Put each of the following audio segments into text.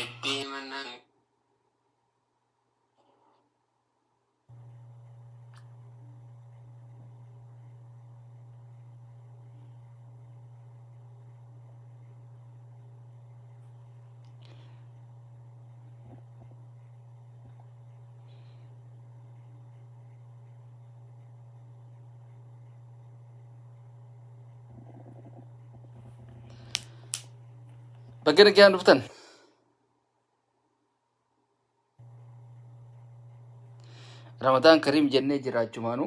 Itti himannaan Baga nagaan dhuftan. Ramadaan Kariim jennee jiraachumaanu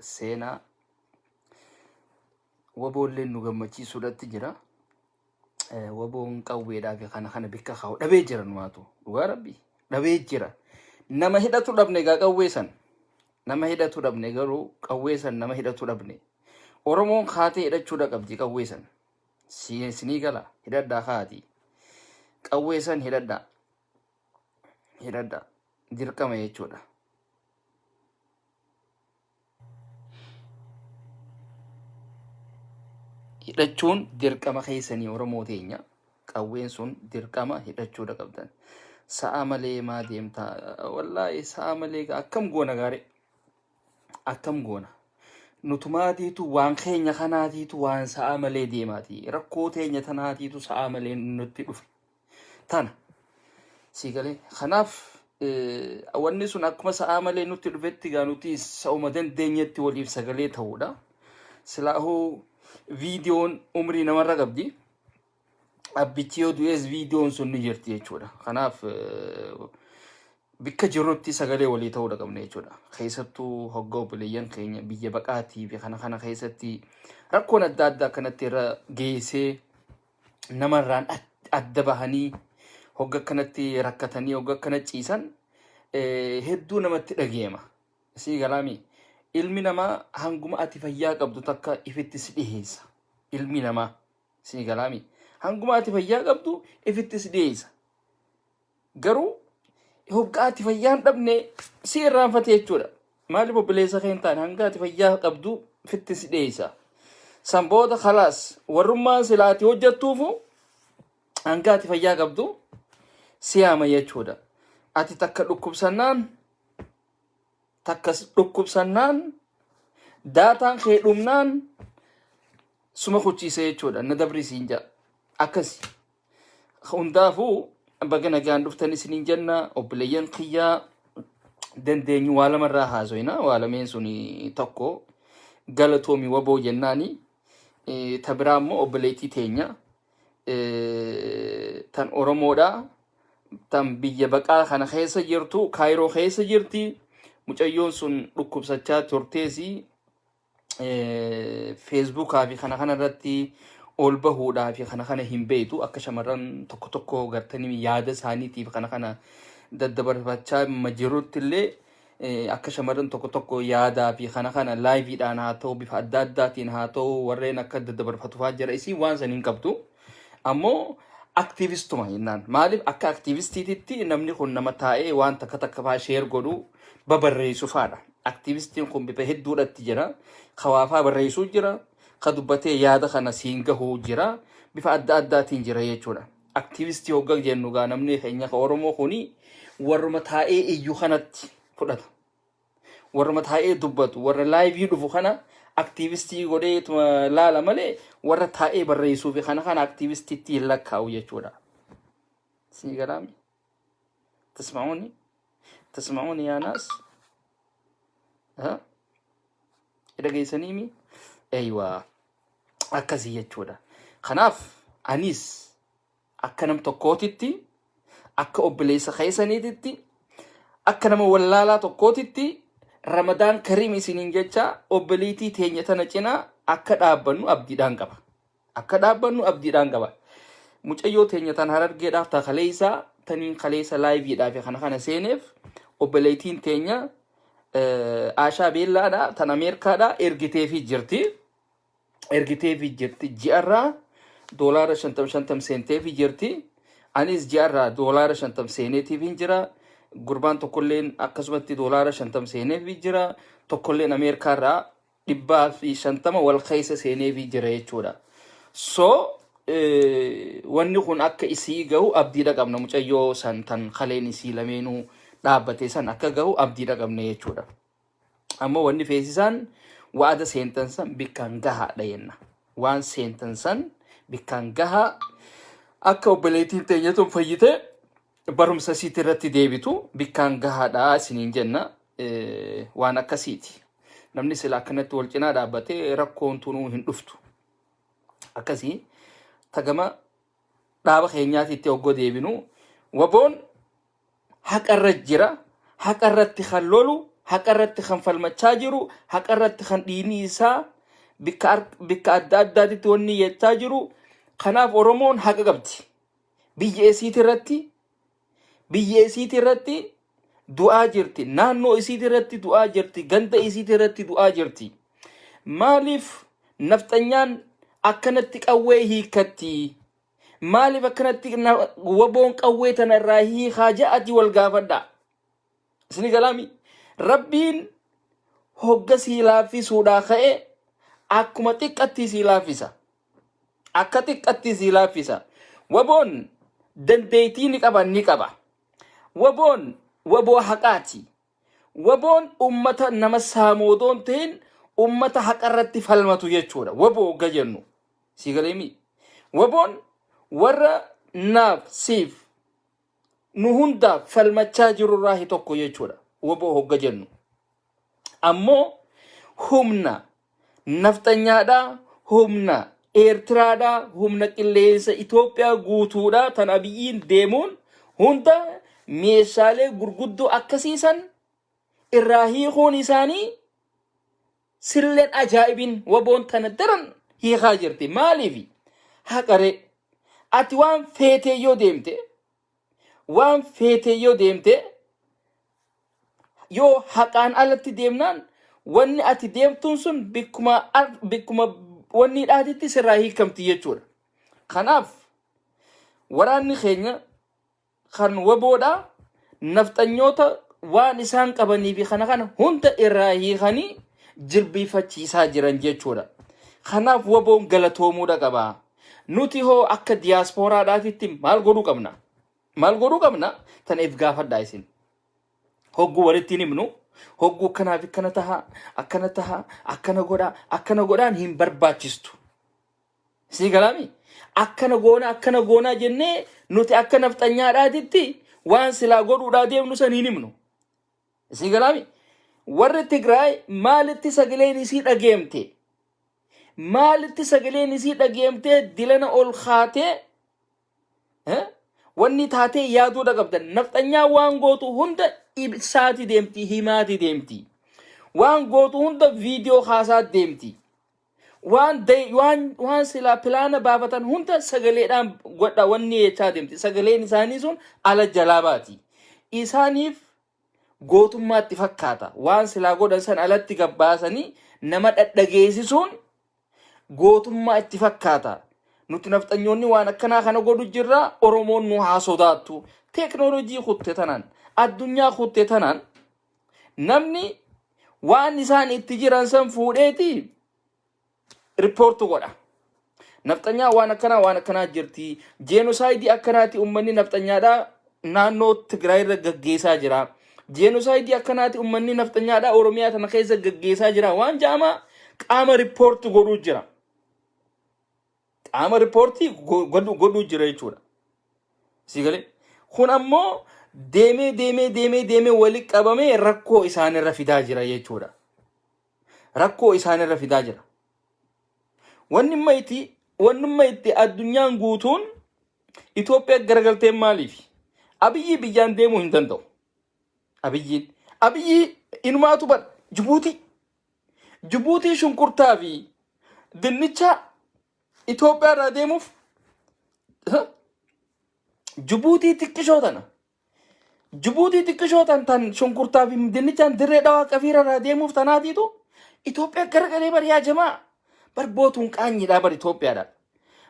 seenaa waboolleen nu gammachiisuudhatti jira. Waboon qawweedhaa fi kana kana bikka kaa'u dhabee jira numaatu. Dhugaa rabbi dhabee jira. Nama hidhatu dhabne egaa qawwee san. Nama hidhatu dhabne garuu qawwee san nama hidhatu dhabne. Oromoon kaatee hidhachuudha qabdi qawwee san. Sinii gala hidhadhaa kaati. Qawwee san hidhadhaa. Hidhadhaa. Dirqama jechuudha. Hidhachuun dirqama keessanii Oromoo teenya. Qawween sun dirqama hidhachuudha qabdan. Sa'a malee maa deemta? Wallaahi sa'a malee akkam goona gaaree? Akkam goona? Nutumaatiitu waan keenya kanaatiitu waan sa'a malee deemaati. Rakkoo teenya tanaatiitu sa'a malee nutti dhufe. Tana. Sii galee. Kanaaf wanni sun akkuma sa'aa malee nutti dhufetti gaa nuti sa'uma dandeenyetti waliif sagalee ta'uudha. Silaahuu viidiyoon umrii namarra qabdi. Abbichi yoo du'es viidiyoon sun ni jirti jechuudha. Kanaaf bikka jirrutti sagalee walii ta'uudha qabna jechuudha. Keessattuu hogga obboleeyyan keenya biyya baqaatii fi kana kana keessatti rakkoon adda addaa akkanatti irra geessee namarraan adda bahanii hogga akkanatti rakkatanii hogga akkana ciisan hedduu namatti dhageema. Sii galaami. Ilmi namaa hanguma ati fayyaa qabdu takka ifitti si dhiheessa. Ilmi namaa sii galaami. Hanguma ati fayyaa qabdu ifitti si dhiheessa. Garuu hoggaa ati fayyaa hin dhabne si irraanfate jechuudha. Maaliif obboleessa kee hin taane hanga ati fayyaa qabdu fitti si dhiyeessa. San booda kalaas warrummaan silaa ati hojjettuufu hanga ati fayyaa qabdu si yaama jechuudha. Ati takka dhukkubsannaan takka dhukkubsannaan daataan kee dhumnaan suma kuchiise jechuudha. Na dabri siin jedha. Akkasi. Hundaafuu baga nagaan dhuftan isiniin jenna obboleeyyan kiyyaa dandeenyu waa lamarraa haasoyna waa lameen sun tokko galatoomi waboo jennaani ta biraa immoo obboleettii teenya tan Oromoodha tan biyya baqaa kana keessa jirtu Kaayiroo keessa jirti mucayyoon sun dhukkubsachaa turteesi feesbuukaa fi kana kana irratti ol bahuudhaa fi kana kana hin beektu akka shamarran tokko tokko gartanii yaada isaaniitiif kana kana daddabarfachaa ma jirutti illee akka shamarran tokko tokko yaadaa fi kana kana laayiviidhaan haa ta'u bifa adda addaatiin haa ta'u warreen akka daddabarfatu fa'aa jira isiin waan san hin qabdu ammoo aktiivistuma jennaan maaliif akka aktiivistiititti namni kun nama taa'ee waan takka takka fa'aa sheer godhu babarreessu fa'aadha. Aktiivistiin kun bifa hedduudhatti jira. Ka waa faa barreessuu jira. Ka dubbatee yaada kana siin gahuu jira. Bifa adda addaatiin jira jechuudha. Aktiivistii hogga jennu gaa namni keenya ka Oromoo kuni warruma taa'ee iyyu kanatti fudhata. Warruma taa'ee dubbatu, warra laayivii dhufu kana aktiivistii godhee laala malee warra taa'ee barreessuu fi kana kana aktiivistiitti hin lakkaa'u jechuudha. Sii galaami? Tasma'uuni? Tasma'uuni yaa naas? Ha? Dhageessaniimi? Eeywa. Akkasii jechuudha. Kanaaf anis akka nam tokkootitti akka obboleessa keessaniititti akka nama wallaalaa tokkootitti Ramadaan Kariim isiniin jecha obboleettii teenya tana cinaa akka dhaabbannu abdiidhaan qaba. Akka dhaabbannu abdiidhaan qaba. Mucayyoo teenya tan harargeedhaaf ta kaleessa taniin kaleessa laayiviidhaa fi kana kana seeneef obboleettiin teenya Aashaa Beellaadha tan Ameerikaadha ergiteefii jirti. Ergiteefii jirti ji'arraa doolaara shantam shantam seenteefii jirti. Anis ji'arraa doolaara shantam seeneetiif hin jira. Gurbaan tokkolleen akkasumatti doolaara shantam seeneefii jira. Tokkolleen Ameerikaarraa 150 wal keessa seeneefii jira jechuudha. So Wanni kun akka isii gahu abdiidha qabna mucayyoo san tan kaleen isii lameenuu dhaabbate san akka gahu abdiidha qabna jechuudha. Ammoo wanni feesisaan wa'ada seentan san bikkaan gahaadha jenna. Waan seentan san bikkaan gahaa akka obboleettiin teenya tun fayyite barumsa isiitti irratti deebitu bikkaan gahaadha isiniin jenna. Waan akkasiiti. Namni sila akkanatti wal cinaa dhaabbatee rakkoon tunuu hin dhuftu. Akkasii tagama dhaaba keenyaatitti hoggoo deebinu waboon haqarra jira, haqarratti kan lolu, haqarratti kan falmachaa jiru, haqarratti kan dhiigni isaa bikka adda addaatitti wanni jechaa jiru. Kanaaf Oromoon haqa qabdi. Biyya isiiti irratti biyya isiiti irratti du'aa jirti. Naannoo isiiti irratti du'aa jirti. Ganda isiiti irratti du'aa jirti. Maaliif nafxanyaan akkanatti qawwee hiikkatti? Maaliif akkanatti waboon qawwee tana irraa hiikaa ja'ati wal gaafadha. Isini galaami. Rabbiin hogga sii laaffisuudhaa ka'e akkuma xiqqatti sii laaffisa. Akka xiqqatti sii laaffisa. Waboon dandeettii ni qaba ni qaba. Waboon waboo haqaati. Waboon ummata nama saamu odoo hin ta'in ummata haqa irratti falmatu jechuudha. Waboo hogga jennu. Sii galeemi. Waboon warra naaf siif nu hundaaf falmachaa jirurraahi tokko jechuudha. Waboo hogga jennu. Ammoo humna nafxanyaadhaa, humna Eertiraadhaa, humna qilleensa Itoophiyaa guutuudhaa tan Abiyyiin deemuun hunda meeshaalee gurguddoo akkasiisan irraa hiikuun isaanii silleen ajaa'ibin waboon tana daran hiikaa jirti. Maaliif? Haqaree ati waan feetee yoo deemte waan feetee yoo deemte yoo haqaan alatti deemnaan wanni ati deemtuun sun bikkuma wanni dhaatitti sirraa hiikamti jechuudha. Kanaaf waraanni keenya kan waboodha nafxanyoota waan isaan qabanii fi kana kana hunda irraa hiikanii jilbiifachiisaa jiran jechuudha. Kanaaf waboon galatoomuudha qaba. Nuti hoo akka diyaaspooraadhaatitti maal godhuu qabna? Maal godhuu qabna? Tana if gaafadhaa isin. Hogguu walitti hin himnu. Hogguu akkanaaf akkana taha, akkana taha, akkana godhaa, akkana godhaan hin barbaachistu. Sii galaami? Akkana goona, akkana goonaa jennee nuti akka nafxanyaadhaatitti waan silaa godhuudhaa deemnu san hin himnu. Sii galaami? Warri Tigraay maalitti sagaleen isii dhageemte? Maalitti sagaleen isii dhageemtee dilana ol kaatee Wanni taatee yaaduudha qabdan. Nafxanyaa waan gootu hunda ibsaati deemti, himaati deemti. Waan gootu hunda viidiyoo kaasaa deemti. Waan waan waan silaa pilaana baafatan hunda sagaleedhaan godha wanni jechaa deemti. Sagaleen isaanii sun ala jalaa baati. Isaaniif gootummaatti fakkaata. Waan silaa godhan san alatti gabbaasanii nama dhadhageessisuun gootummaa itti fakkaata. Nuti nafxanyoonni waan akkanaa kana godhu jirra Oromoon nu haa sodaattu. Teeknooloojii kutte tanaan addunyaa kutte tanaan namni waan isaan itti jiran san fuudheeti riippoortu godha. Nafxanyaa waan akkanaa waan akkanaa jirti. Jeenusaayidii akkanaati uummanni nafxanyaadhaa naannoo Tigraay irra gaggeessaa jira. Jeenusaayidii akkanaati uummanni nafxanyaadhaa Oromiyaa tana keessa gaggeessaa jira. Waan ja'amaa qaama riippoorti godhuu jira. Qaama riippoortii godhuu jira jechuudha. Si galee? Kun ammoo deemee deemee deemee deemee walitti qabamee rakkoo isaanirra fidaa jira jechuudha. Rakkoo isaanirra fidaa jira. Wanni itti addunyaan guutuun Itoophiyaa garagalteen maaliif? Abiyyi biyyaan deemuu hin danda'u. Abiyyiin. Abiyyi inumaatu bar Jibuutii. Jibuutii shunkurtaa fi dinnicha Itoophiyaa irraa deemuuf Jibuutii xiqqishoo tana. Jibuutii xiqqishoo tan tan shunkurtaa fi dinnichaan dirree dhawaa qafiira irraa deemuuf tanaatiitu Itoophiyaa garagalee bar yaa jamaa. Bar bootuun qaanyiidhaa bar Itoophiyaadhaaf.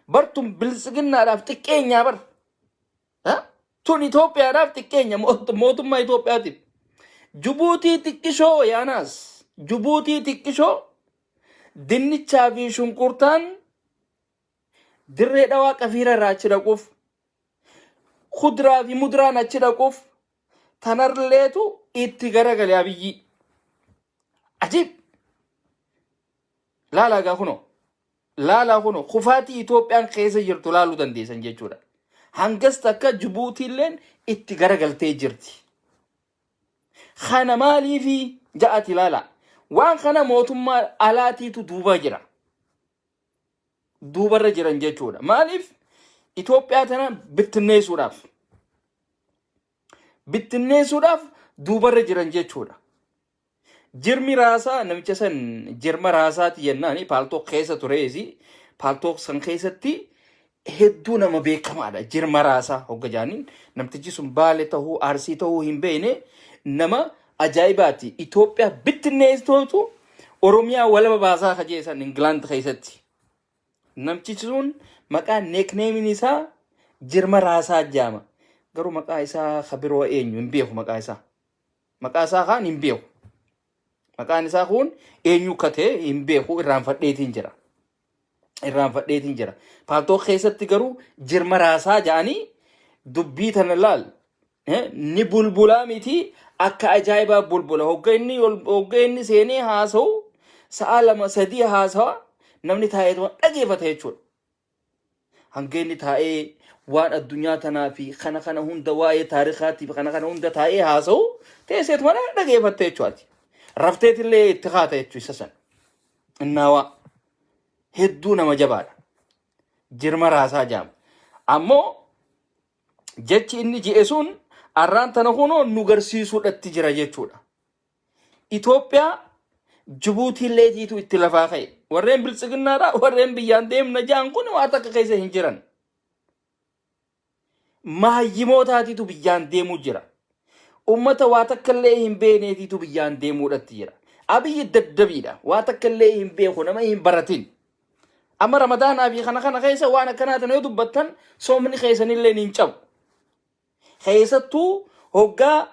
Bar tun biltsiginnaadhaaf xiqqeenyaa bar. Ha? Tun Itoophiyaadhaaf xiqqeenya mootummaa Itoophiyaatiif. Jibuutii xiqqishoo yaanaas. Jibuutii xiqqishoo dinnichaa fi shunkurtaan Dirree Dhawaa Qafiira irraa achi dhaquuf, kuduraa fi muduraan achi dhaquuf tanarleetu itti garagale Abiyyi. Ajiib! Laalaa gaa kunoo. Laalaa kunoo kufaatii Itoophiyaan keessa jirtu laaluu dandeessan jechuudha. Hangas takka Jibuutiilleen itti garagaltee jirti. Kana maaliifi ja'ati laala. Waan kana mootummaa alaatiitu duuba jira. Duubarra jiran jechuudha. Maaliif Itoophiyaa tana bittinneessuudhaaf. Bittinneessuudhaaf duubarra jiran jechuudha. Jirmi raasaa namicha san jirma raasaati jennaani Paltalk keessa tureesi. Paltalk san keessatti hedduu nama beekamaadha. Jirma raasaa hogga jaaniin namtichi sun Baale tahuu Arsii tahuu hin beekne nama ajaa'ibaati. Itoophiyaa bittinneessitootu Oromiyaa walaba baasaa kajeessan Ingilaand keessatti. Namtichi sun maqaa nicknameiin isaa Jirma Raasaa jaama. Garuu maqaa isaa kabiroo eenyu hin beeku maqaa isaa. Maqaa isaa kaan hin beeku. Maqaan isaa kun eenyu akka ta'e hin beeku irraanfadheetiin jira. Irraanfadheetiin jira. Paltalk keessatti garuu Jirma Raasaa ja'anii dubbii tana laal ni bulbulaa miti akka ajaa'ibaa bulbula. Hogga inni seenee haasa'u sa'a 2 3 haasawa namni taa'eetuma dhageeffata jechuudha. Hanga inni taa'ee waan addunyaa tanaa fi kana kana hunda waa'ee taarikaatii fi kana kana hunda taa'ee haasa'u teesseetuma dhageeffatta jechuudha. Rafteetillee itti kaata jechuudha isa san. Innaawaa hedduu nama jabaadha. Jirma Raasaa jaama. Ammoo jechi inni je'e sun arraan tana kunoo nu garsiisuudhatti jira jechuudha. Itoophiyaa Jibuutiilleetiitu itti lafaa ka'e. Warreen biltsiginnaadha warreen biyyaan deemna ja'an kun waa takka keessa hin jiran. Maayyimootaatiitu biyyaan deemuu jira. Ummata waa takka illee hin beekneetiitu biyyaan deemuudhatti jira. Abiyyi daddabiidha. Waa takka illee hin beeku nama hin baratin. Amma Ramadaanaa fi kana kana keessa waan akkanaa tana yoo dubbattan soomni keessanillee hin cabu. Keessattuu hoggaa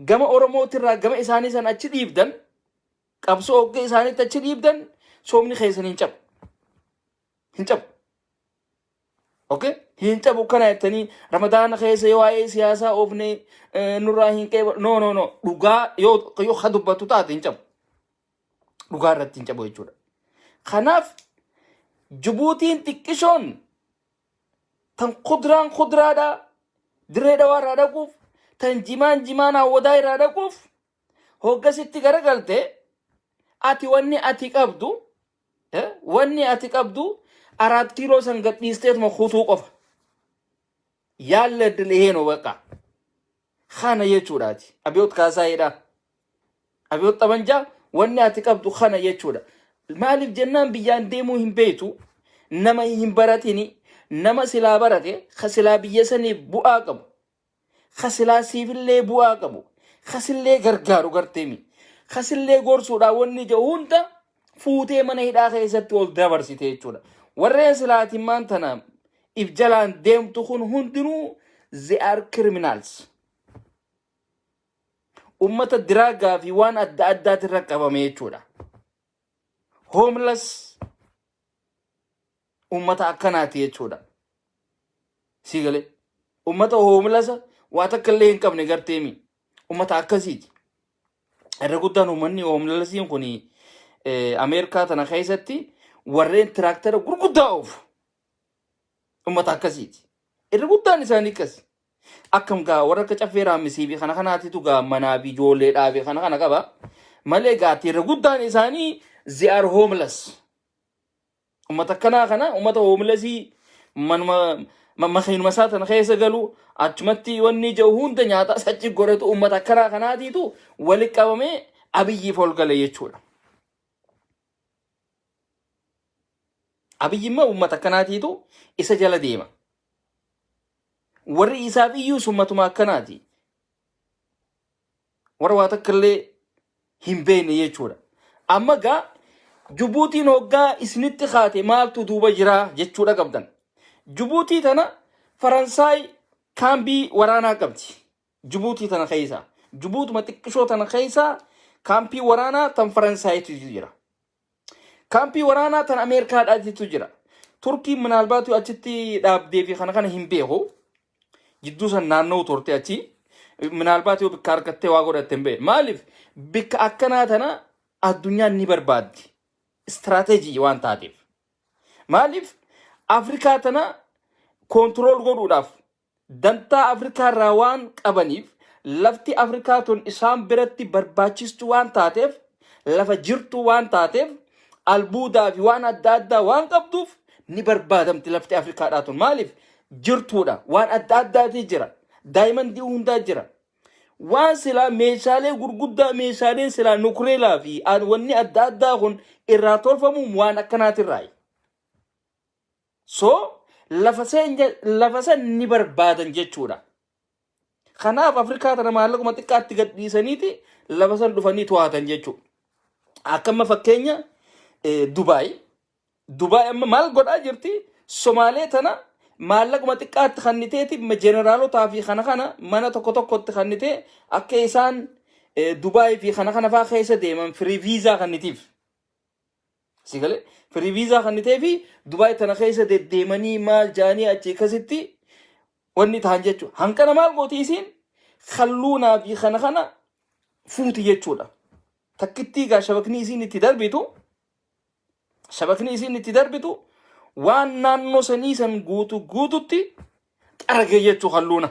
gama Oromootirraa gama isaanii san achi dhiibdan qabsoo hoggaa isaaniitti achi dhiibdan soomni keessan hin cabu. Hin cabu. Okay? Hin cabu kana jettanii Ramadaana keessa yoo waa'ee siyaasaa oofne nurraa hin qeeba. No, no, no. Dhugaa yoo ka dubbattu taate hin cabu. Dhugaa irratti hin cabu jechuudha. Kanaaf Jibuutiin xiqqishoon tan kuduraan kuduraadhaa Dirree Dhawaa irraa dhaquuf tan jimaan jimaan Hawwadaa irraa dhaquuf hoggasitti garagalte ati wanni ati qabdu wanni ati qabdu Araat Kiiloo san gadhiisteetuma kutuu qofa. Yaalla diliheenoo baqa. Kana jechuudhaati. Abiyoot Kaasaayidha. Abiyoot Xabanjaa wanni ati qabdu kana jechuudha. Maaliif jennaan biyyaan deemuu hin beektu, nama hin baratini, nama silaa barate, ka silaa biyya saniif bu'aa qabu, ka silaa siifillee bu'aa qabu, ka sillee gargaaru garteemi, ka sillee gorsuudhaan wanni jedhu hunda fuutee mana hidhaa keessatti ol dabarsite jechuudha. Warreen silaatimmaan tana if jalaan deemtu kun hundinuu they are criminals. Ummata diraagaa fi waan adda addaatirra qabame jechuudha. Homeless ummata akkanaati jechuudha. Sii galee ummata homelessa waa takka illee hin qabne garteemi ummata akkasiiti. Irra guddaan uummanni homelessiin kun Ameerikaa tana keessatti warreen tiraaktara gurguddaa oofu ummata akkasiiti. Irra guddaan isaanii akkasi. Akkam gaa warra akka Caffee Raammisii fi kana kanaatitu gaa manaa fi ijoolleedhaa fi kana kana qaba. Malee gaatti irra guddaan isaanii they are homeless. Ummata akkanaa kana ummata homelessii manuma makiinuma isaa tana keessa galu achumatti wanni jiru hunda nyaata achi godhatu ummata akkanaa kanaatiitu wali qabamee Abiyyiif ol gale jechuudha. Abiyyi immoo ummata akkanaatiitu isa jala deema. Warri isaaf iyyuu ummatuma akkanaati. Warra waa takka illee hin beekne jechuudha. Amma gaa Jibuutiin hoggaa isinitti kaate maaltu duuba jira jechuudha qabdan. Jibuutii tana Faransaay kaambii waraanaa qabdi. Jibuutii tana keessa. Jibuutuma xiqqishoo tana keessa kaampii waraanaa tan Faransaayitu jira. Kaampii waraanaa tan Ameerikaadhaatitu jira. Turkiin minaalbaatu achitti dhaabdee fi kana kana hin beeku. Jidduu san naannoo turte achi. Minaalbaatu yoo bikka argattee waa godhatte hin beeku. Maaliif bikka akkanaa tana addunyaan ni barbaaddi. Istiraateejii waan taateef. Maaliif Afrikaa tana control godhuudhaaf dantaa Afrikaa irraa waan qabaniif, lafti Afrikaa tun isaan biratti barbaachistuu waan taateef, lafa jirtuu waan taateef, albuudaa fi waan adda addaa waan qabduuf ni barbaadamti lafti Afrikaadhaa tun. Maaliif jirtuudha, waan adda addaatii jira, daayimandii hundaa jira. Waan silaa meeshaalee gurguddaa, meeshaaleen silaa nukureelaa fi wanni adda addaa kun irraa tolfamu waan akkanaatirraayi. So lafa seenya lafa san ni barbaadan jechuudha. Kanaaf Afrikaa tana maallaquma xiqqaatti gad dhiisaniiti lafa san dhufanii to'atan jechuudha. Akka amma fakkeenya Dubaay. Dubaay amma maal godhaa jirti? Somaalee tana maallaquma xiqqaatti kanniteeti jeneralotaa fi kana kana mana tokko tokkotti kannitee akka isaan Dubaay fi kana kana fa'aa keessa deeman free visa kannitiif. Si galee free visa kannitee fi Dubaay tana keessa deddeemanii maal jaanii achi akkasitti wanni ta'an jechuudha. Hanqana maal gooti isiin kalluunaa fi kana kana fuuti jechuudha. Takkittii gaa shabakni isiin itti darbitu waan naannoo sanii san guutu guututti xarage jechuu, kalluuna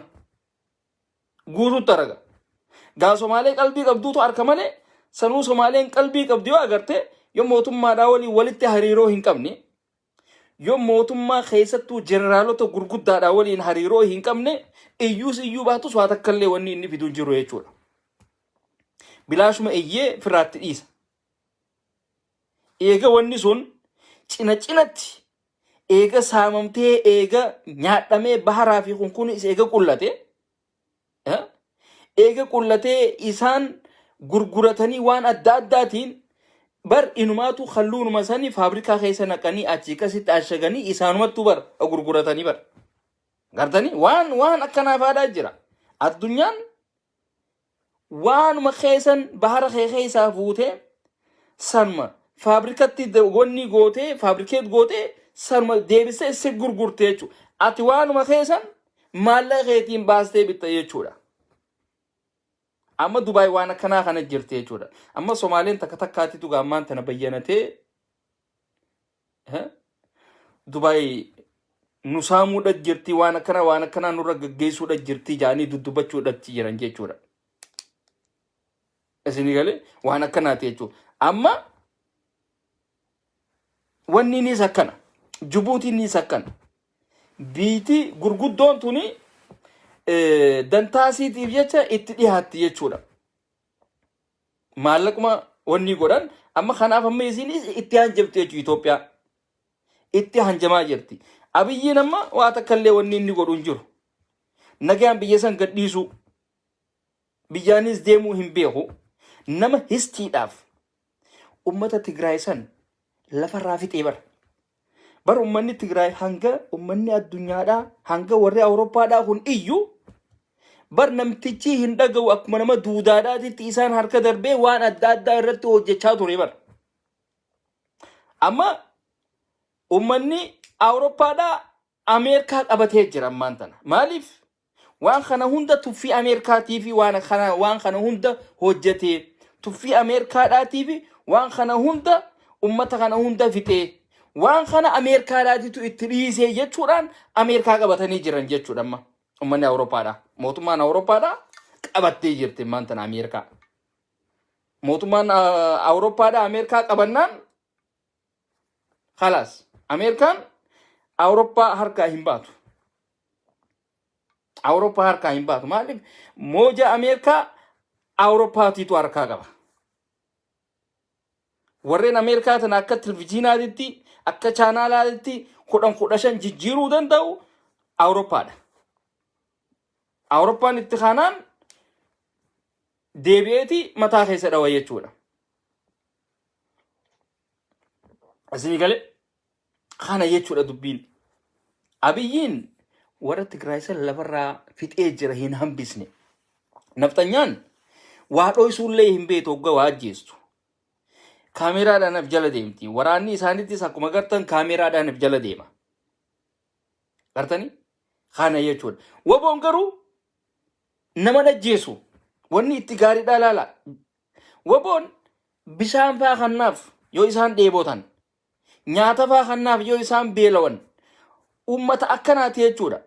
guututti xaraga. Gaa Somaalee qalbii qabduutu harka malee, sanuu Somaaleen qalbii qabdu yoo agarte, yoo mootummaadhaa waliin walitti hariiroo hin qabne, yoo mootummaa keessattuu jeneraalota gurguddaadhaa waliin hariiroo hin qabne, iyyuus iyyuu baatus waa takka illee wanni inni fidu hin jiru jechuudha. Bilaashuma iyyee firraatti dhiisa. Eega wanni sun cina cinatti eega saamamtee, eega nyaadhamee, baharaa fi kunkunis eega qullate, eega qullatee isaan gurguratanii waan adda addaatiin bar inumaatu kalluunuma sanii faabrikaa keessa naqanii achii akkasitti ashaganii isaanumattuu bar gurguratanii bar. Gartanii waan akkanaa faadhaa jira. Addunyaan waanuma keessan bahara kee keessaa fuutee sanuma faabrikatti wanni gootee fabricate gootee sanuma deebisee si gurgurte jechuudha. Ati waanuma keessan maallaqa keetiin baastee bitta jechuudha. Amma Dubaay waan akkanaa kana jirti jechuudha. Amma Somaaleen takka takkaatitu gaammaan tana bayyanatee Dubaay nu saamuudha jirti, waan akkanaa waan akkanaa nurra gaggeessuudha jirti jaanii duddubachuudha jiran jechuudha. Isinii galee waan akkanaati jechuudha. Amma wanni innis akkana. Jibuutiinis akkana. Biitii gurguddoon tuni dantaa isiitiif jecha itti dhiyaatti jechuudha. Maallaquma wanni godhan amma kanaaf amma isiinis itti hanjamte jechuudha Itoophiyaa. Itti hanjamaa jirti. Abiyyiin amma waa takka illee wanni inni godhu hin jiru. Nagaan biyya san gadhiisuu. Biyyaanis deemuu hin beeku. Nama histiidhaaf ummata Tigraay san lafarraa fixee bara. Bara ummanni Tigraay hanga ummanni addunyaadhaa, hanga warri Awurooppaadhaa kun iyyuu bar namtichi hin dhaga'u, akkuma nama duudaadhaatitti isaan harka darbee waan adda addaa irratti hojjechaa ture bar. Amma ummanni Awurooppaadhaa Ameerikaa qabatee jira ammaan tana. Maaliif? Waan kana hunda tuffii Ameerikaatii fi waan kana hunda hojjetee tuffii Ameerikaadhaatii fi waan kana hunda ummata kana hunda fixee waan kana Ameerikaadhaatitu itti dhiisee jechuudhaan Ameerikaa qabatanii jiran jechuudha amma ummanni Awurooppaadhaa. Mootummaan Awurooppaadhaa qabattee jirti ammaan tana Ameerikaa. Mootummaan Awurooppaadhaa Ameerikaa qabannaan khalaas Ameerikaan Awurooppaa harkaa hin baatu. Awurooppaa harkaa hin baatu. Maaliif? Mooja Ameerikaa Awurooppaatiitu harkaa qaba. Warreen Ameerikaa tana akka televizyiinaatitti, akka chaanaalaatitti 10 15 jijjiiruu danda'u Awurooppaadha. Awurooppaan itti kaanaan deebi'eeti mataa keessa dhawa jechuudha. Isinii galee kana jechuudha dubbiin. Abiyyiin warra Tigraay san lafarraa fixee jira, hin hambisne. Nafxanyaan waa dhoysuullee hin beektu, hogga waa ajjeestu. Kaameraadhaan af jala deemti. Waraanni isaanittis akkuma gartan kaameraadhaan af jala deema. Gartanii? Kana jechuudha. Waboon garuu nama ajjeesu. Wanni itti gaariidhaa laala. Waboon bishaan faa kannaaf yoo isaan dheebotan, nyaata faa kannaaf yoo isaan beelawan, uummata akkanaati jechuudha.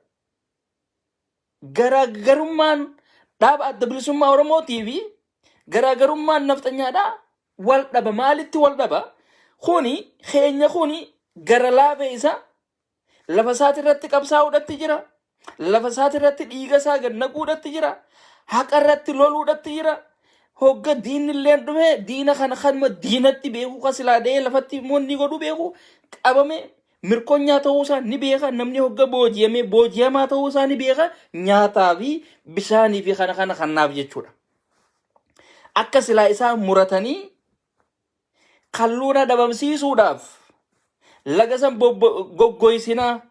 Garaagarummaan dhaaba Adda Bilisummaa Oromootii fi garaagarummaan nafxanyaadhaa wal dhaba. Maalitti wal dhaba? Kuni keenya kuni gara laafee isa lafa isaati irratti qabsaa'uudhatti jira. Lafa isaati irratti dhiiga isaa gad naquudhatti jira. Haqa irratti loluudhatti jira. Hogga diinni illee dhufe diina kana kanuma diinatti beeku kan silaa dha'ee lafatti immoo inni godhu beeku qabame mirkonyaa ta'uu isaa ni beeka. Namni hogga booji'ame booji'amaa ta'uu isaa ni beeka. Nyaataa fi bishaanii fi kana kana kanaaf jechuudha. Akka silaa isaan muratanii kalluuna dhabamsiisuudhaaf laga san goggoysinaa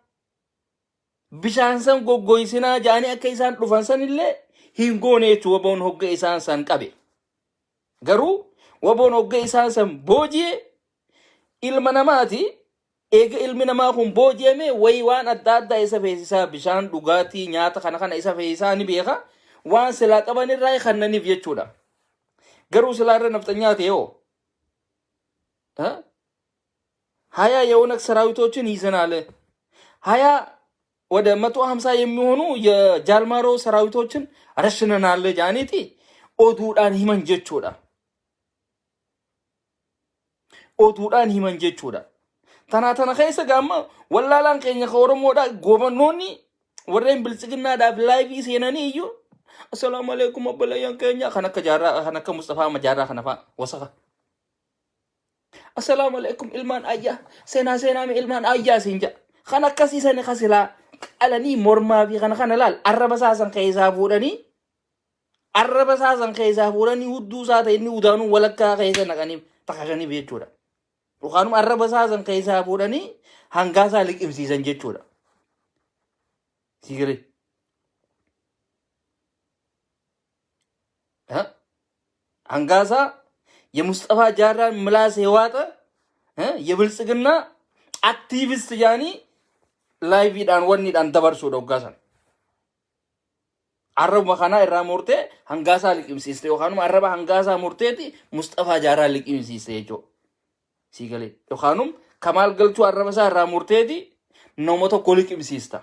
bishaan san goggoysinaa jedhanii akka isaan dhufan san illee hin goone jechuudha waboon hogga isaan san qabe. Garuu waboon hogga isaan san booji'e ilma namaati. Eega ilmi namaa kun booji'ame wayi waan adda addaa isa feesisaa bishaan dhugaatii nyaata kana kana isa feesisaa ni beeka waan silaa qaban irraa kannaniif jechuudha. Garuu silaa irra nafxanyaa ta'e hoo ሀያ የኦነግ ሰራዊቶችን ይዘናል፣ 20 ወደ 150 የሚሆኑ የጃልማሮ ሰራዊቶችን ረሽነናል jaaniiti oduudhaan himan jechuudha. Oduudhaan himan jechuudha. Tanaa tana keessa gaamma wallaalaan keenya ka Oromoodha goobannoonni warreen biltsiginnaadhaaf live seenanii iyyuu assalaamu alaikum obboleeyyan keenya kan akka jaarraa kan akka Mustafaa Majaarraa kana fa'a wasaka. Assalaamu alaikum ilmaan ayyaa seenaa seenaa mi ilmaan ayyaa siin jedha. Kan akkasii sani kasilaa qalanii mormaa fi kana kana laal arraba isaa san keessaa fuudhanii arraba isaa san keessaa fuudhanii hudduu isaa ta'e inni udaanuu walakkaa keessa naqanii takashaniif jechuudha. Yookaanuma arraba isaa san keessaa fuudhanii hangaa isaa liqimsiisan jechuudha. Sigalee. Hangaa isaa የሙስጠፋ ጃራን ምላስ የዋጠ የብልጽግና አክቲቪስት jaanii liveiidhaan wanniidhaan dabarsuudha hoggaa sana. Arrabuma kanaa irraa murtee hangaasaa liqimsiiste yookaanuma arraba hangaasaa murteeti Musxafaa Jaarraa liqimsiiste jechuudha. Sii galee yookaanum Kamaal Galchuu arraba isaa irraa murteeti nama tokko liqimsiista.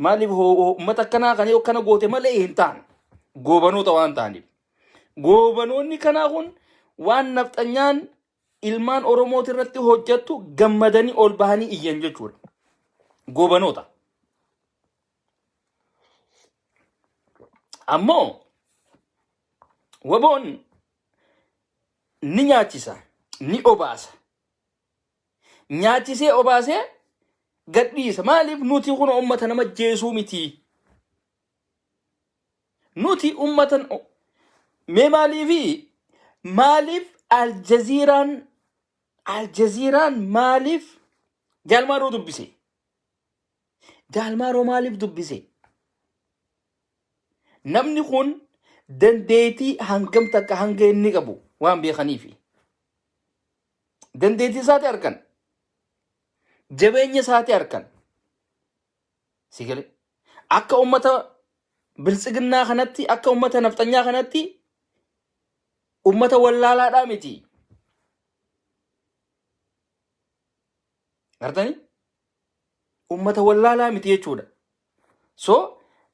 Maaliif uummata akkanaa kan yoo akkana goote malee hin ta'an goobanoota waan ta'aniif. Goobanoonni kanaa kun waan nafxanyaan ilmaan Oromooti irratti hojjettu gammadanii ol bahanii iyyan jechuudha. Goobanoota. Ammoo waboon ni nyaachisa, ni obaasa. Nyaachisee obaasee gadhiisa. Maaliif nuti kun uummata nama jeesuu miti. Nuti uummata mee maaliifi maaliif Aljaziiraan maaliif Jaalmaaroo dubbise? Jaalmaaroo maaliif dubbise? Namni kun dandeettii hangam takka hanga inni qabu waan beekaniifi. Dandeettii isaati argan. Jabeenya isaati argan. Si galee? Akka uummata biltsiginnaa kanatti akka uummata nafxanyaa kanatti uummata wallaalaadhaa miti. Gartanii? Uummata wallaalaa miti jechuudha. So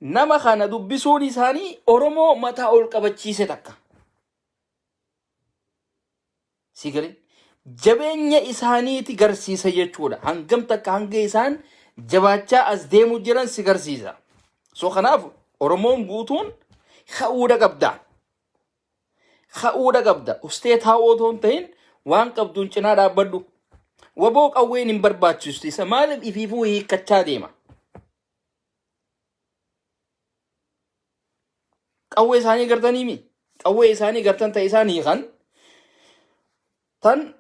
nama kana dubbisuun isaanii Oromoo mataa ol qabachiise takka. Si galee? Jabeenya isaaniiti garsiisa jechuudha. Hangam takka hanga isaan jabaachaa as deemu jiran si garsiisa. So kanaaf Oromoon guutuun ka'uudha qabda. Ka'uudha qabda. Ustee taa'uu otoo hin ta'in waan qabduun cinaa dhaabbadhu. Waboo qawween hin barbaachistu. Isa maaliif ifiifuu hiikkachaa deema? Qawwee isaanii gartanii mi? Qawwee isaanii gartan ta'e isaan hiikan. Tan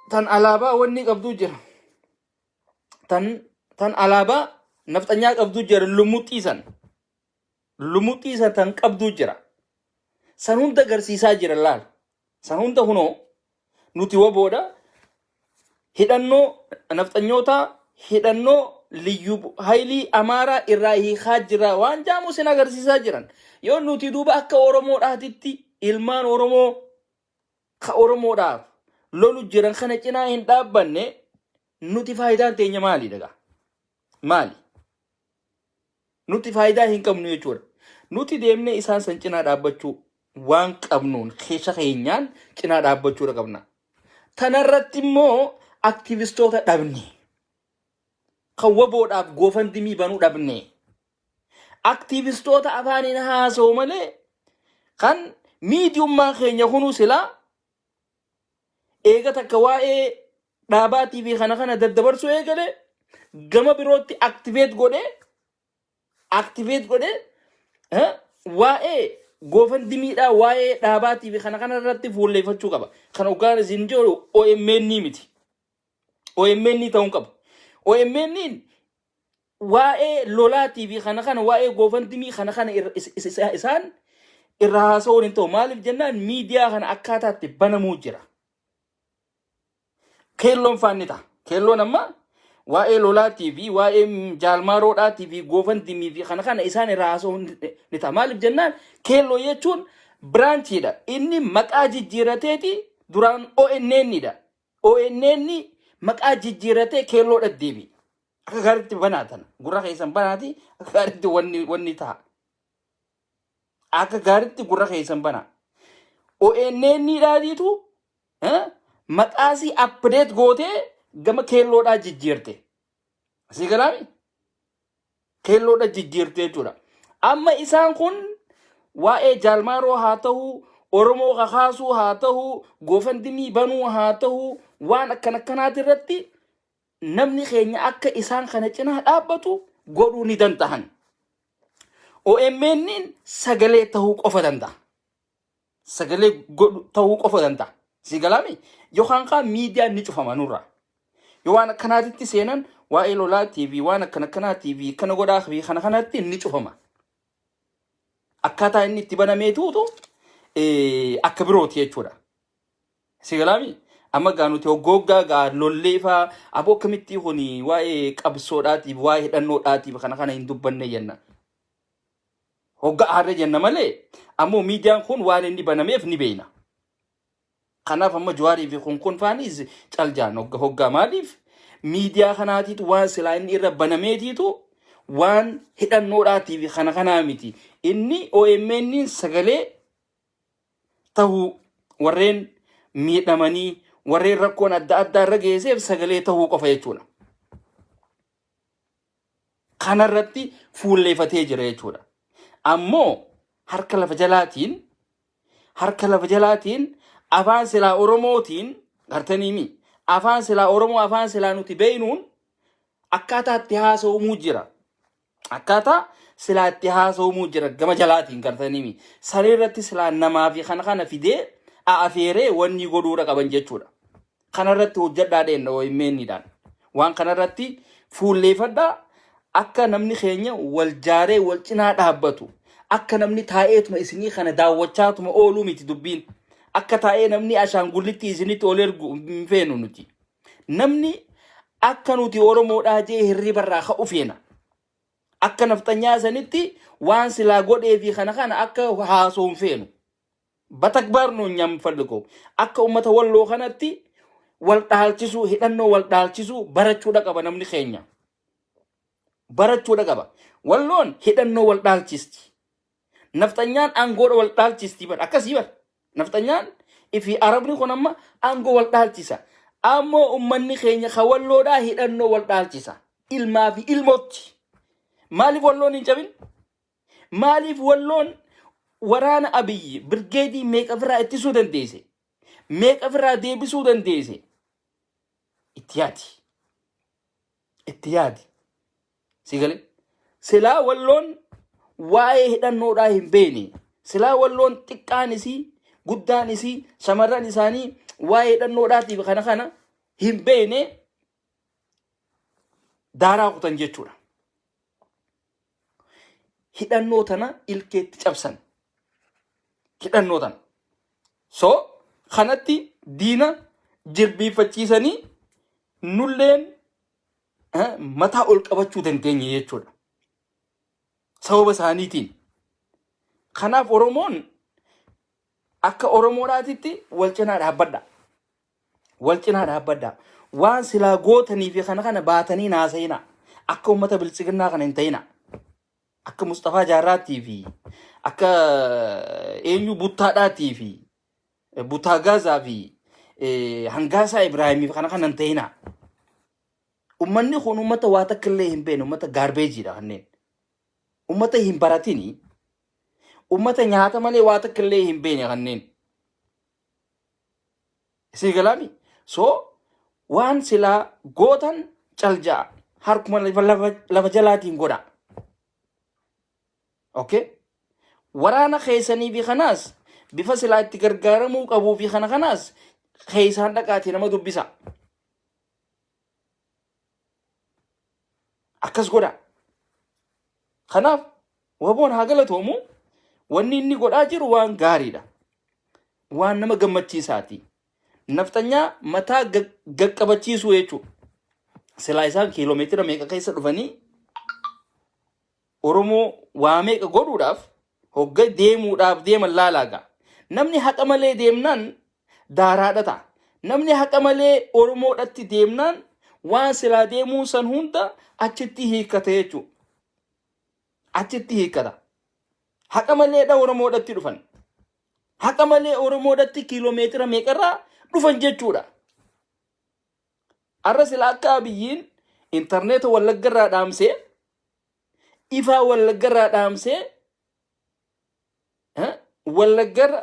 tan alaabaa wanni qabduu jira. Tan tan alaabaa nafxanyaa qabduu jira lumuxxii san. Lumuxxii san tan qabduu jira. San hunda agarsiisaa jira laal. San hunda kunoo nuti waboodha. Hidhannoo nafxanyootaa, hidhannoo liyyuu haayilii Amaaraa irraa hiikaa jira waan jaamu isin agarsiisaa jiran. Yoo nuti duuba akka Oromoodhaatitti ilmaan Oromoo ka Oromoodhaaf lolu jiran kana cinaa hin dhaabbanne, nuti faayidaan teenya maali dhagaa? Maali? Nuti faayidaa hin qabnu jechuudha. Nuti deemnee isaan san cinaa dhaabbachuu waan qabnuun keessa keenyaan cinaa dhaabbachuudha qabna. Tanarratti immoo aktivistoota dhabne. Kan waboodhaaf GoFundMe banuu dhabne. Aktivistoota afaaniin haasa'u malee kan miidiyummaan keenya kunuu silaa eega takka waa'ee dhaabaatii fi kana kana daddabarsuu eegale, gama birootti activate godhee waa'ee GoFundMedhaa, waa'ee dhaabaatii fi kana kana irratti fuulleeffachuu qaba. Kan hoggaan isin jiru OMN miti. OMN ta'uu hin qabu. OMN waa'ee lolaatii fi kana kana, waa'ee GoFundMe kana kana isaan irra haasa'uun hin ta'u. Maaliif jennaan, miidiyaa kana akkaataatti banamuu jira. Keelloon faanni ta'a. Keelloon amma waa'ee lolaatii fi waa'ee jaalmaaroodhaatii fi GoFundMe fi kana kana isaan irra haasa'uun ni ta'a. Maaliif jennaan, keelloo jechuun branchiidha. Inni maqaa jijjiirateeti duraan ONN dha. ONN maqaa jijjiiratee keelloodha deebi. Akka gaariitti banaa tana. Gurra keessan banaati, akka gaariitti wanni ta'a. Akka gaariitti gurra keessan banaa. ONN dhaatiitu maqaasii update gootee gama keelloodhaa jijjiirte. Asii galaami? Keelloodha jijjiirte jechuudha. Amma isaan kun waa'ee jaalmaaroo haa ta'u, Oromoo kakaasuu haa ta'u, GoFundMe banuu haa ta'u, waan akkan akkanaati irratti namni keenya akka isaan kana cinaa dhaabbatu godhuu ni danda'an. OMN sagalee ta'uu qofa danda'a. Sagalee godhu ta'uu qofa danda'a. Si galaami? Yookaan kaan miidiyaan ni cufama nurraa. Yoo waan akkanaatitti seenan, waa'ee lolaatii fi waan akkana akkanaatii fi kana godhaa fi kana kanatti ni cufama. Akkaataa inni itti banameetuutu akka birooti jechuudha. Si galaami? Amma gaa nuti hoggooggaa gaa lollee faa aboo akkamitti kun waa'ee qabsoodhaatiif, waa'ee hidhannoodhaatiif kana kana hin dubbanne jenna. Hogga aarree jenna malee, ammoo miidiyaan kun waan inni banameef ni beekna. Kanaaf amma Jawaarii fi kun faanis caljaan hogga hoggaa, maaliif miidiyaa kanaatiitu waan silaa inni irra banameetiitu waan hidhannoodhaatii fi kana kanaa miti. Inni OMN sagalee tahuu, warreen miidhamanii, warreen rakkoon adda addaa irra geesseef sagalee tahuu qofa jechuudha. Kanarratti fuulleeffatee jira jechuudha. Ammoo harka lafa jalaatiin afaan silaa Oromootiin gartaniimi, afaan silaa Oromoo, afaan silaa nuti beeynuun akkaataa itti haasa'umuu jira. Akkaataa silaa itti haasa'umuu jira gama jalaatiin gartaniimi. San irratti silaa namaa fi kana kana fidee afeeree wanni godhuudha qaban jechuudha. Kanarratti hojjedhaa dheenna OMN'dhaan. Waan kanarratti fuulleeffadhaa, akka namni keenya wal jaaree wal cinaa dhaabbatu. Akka namni taa'eetuma isinii kana daawwachaatuma ooluu miti dubbiin. Akka taa'ee namni ashaangullitti isinitti ol ergu hin feenu nuti. Namni akka nuti Oromoodhaa jee hirribarraa ka'u feena. Akka nafxanyaa sanitti waan silaa godhee fi kana kana akka haasoo hin feenu. በተግባር ነው እኛ የምንፈልገው። Akka ummata Walloo kanatti wal dhaalchisuu, hidhannoo wal dhaalchisuu barachuudha qaba namni keenya. Barachuudha qaba. Walloon hidhannoo wal dhaalchisti. Nafxanyaan aangoodha wal dhaalchisti bar, akkasii bar. Nafxanyaan ifi Arabni kun amma aangoo wal dhaalchisa. Ammoo ummanni keenya ka Walloodhaa hidhannoo wal dhaalchisa. Ilmaa fi ilmootti. Maaliif Walloon hin cabin? Maaliif Walloon waraana Abiyyi birgeedii meeqa ofirraa ittisuu dandeesse? Meeqa ofirraa deebisuu dandeesse? Itti yaadi. Itti yaadi. Si galee? Silaa Walloon waa'ee hidhannoodhaa hin beekne. Silaa Walloon xiqqaan isii, guddaan isii, shamarran isaanii waa'ee hidhannoodhaatiif kana kana hin beekne, daaraa kutan jechuudha. Hidhannoo tana ilkeetti cabsan. Hidhannoo tana. So kanatti diina jilbiiffachiisanii Nulleen mataa ol qabachuu dandeenye jechuudha. Sababa isaaniitiin. Kanaaf Oromoon akka Oromoodhaatitti wal cinaa dhaabbadha. Wal cinaa dhaabbadha. Waan silaa gootanii fi kana kana baatanii naasa'ina. Akka uummata biltsiginnaa kana hin ta'ina. Akka Musxafaa Jaarraattii fi akka eenyu Buttaadhaatii fi Buttaa Gaazaa fi Hangaasaa Ibraahimii fi kana kana hin ta'ina. Uummanni kun uummata waa takka illee hin beekne, uummata gaarbeejiidha kanneen. Uummata hin baratini. Uummata nyaata malee waa takka illee hin beekne kanneen. Isin galaami? So waan silaa gootan calja'a. Harkuma lafa jalaatiin godha. Okay? Waraana keessanii fi kanaas bifa silaa itti gargaaramuu qabuu fi kana kanaas keessaan dhaqaatii nama dubbisa. Akkas godha. Kanaaf waboon haa galatoomu wanni inni godhaa jiru waan gaariidha. Waan nama gammachiisaati. Nafxanyaa mataa gaqqabachiisuu jechuudha. Silaa isaan kiiloomeetira meeqa keessa dhufanii Oromoo waa meeqa godhuudhaaf hogga deemuudhaaf deeman laalaa gaa. Namni haqa malee deemnaan daaraadha ta'a. Namni haqa malee Oromoodhatti deemnaan waan silaa deemuun san hunda achitti hiikkata jechuudha. Achitti hiikkata. Haqa maleedha Oromoodhatti dhufan. Haqa malee Oromoodhatti kiiloomeetira meeqarraa dhufan jechuudha. Arra sila akka Abiyyiin intarneeta Wallaggarraa dhaamsee, ifaa Wallaggarraa dhaamsee, Wallaggarra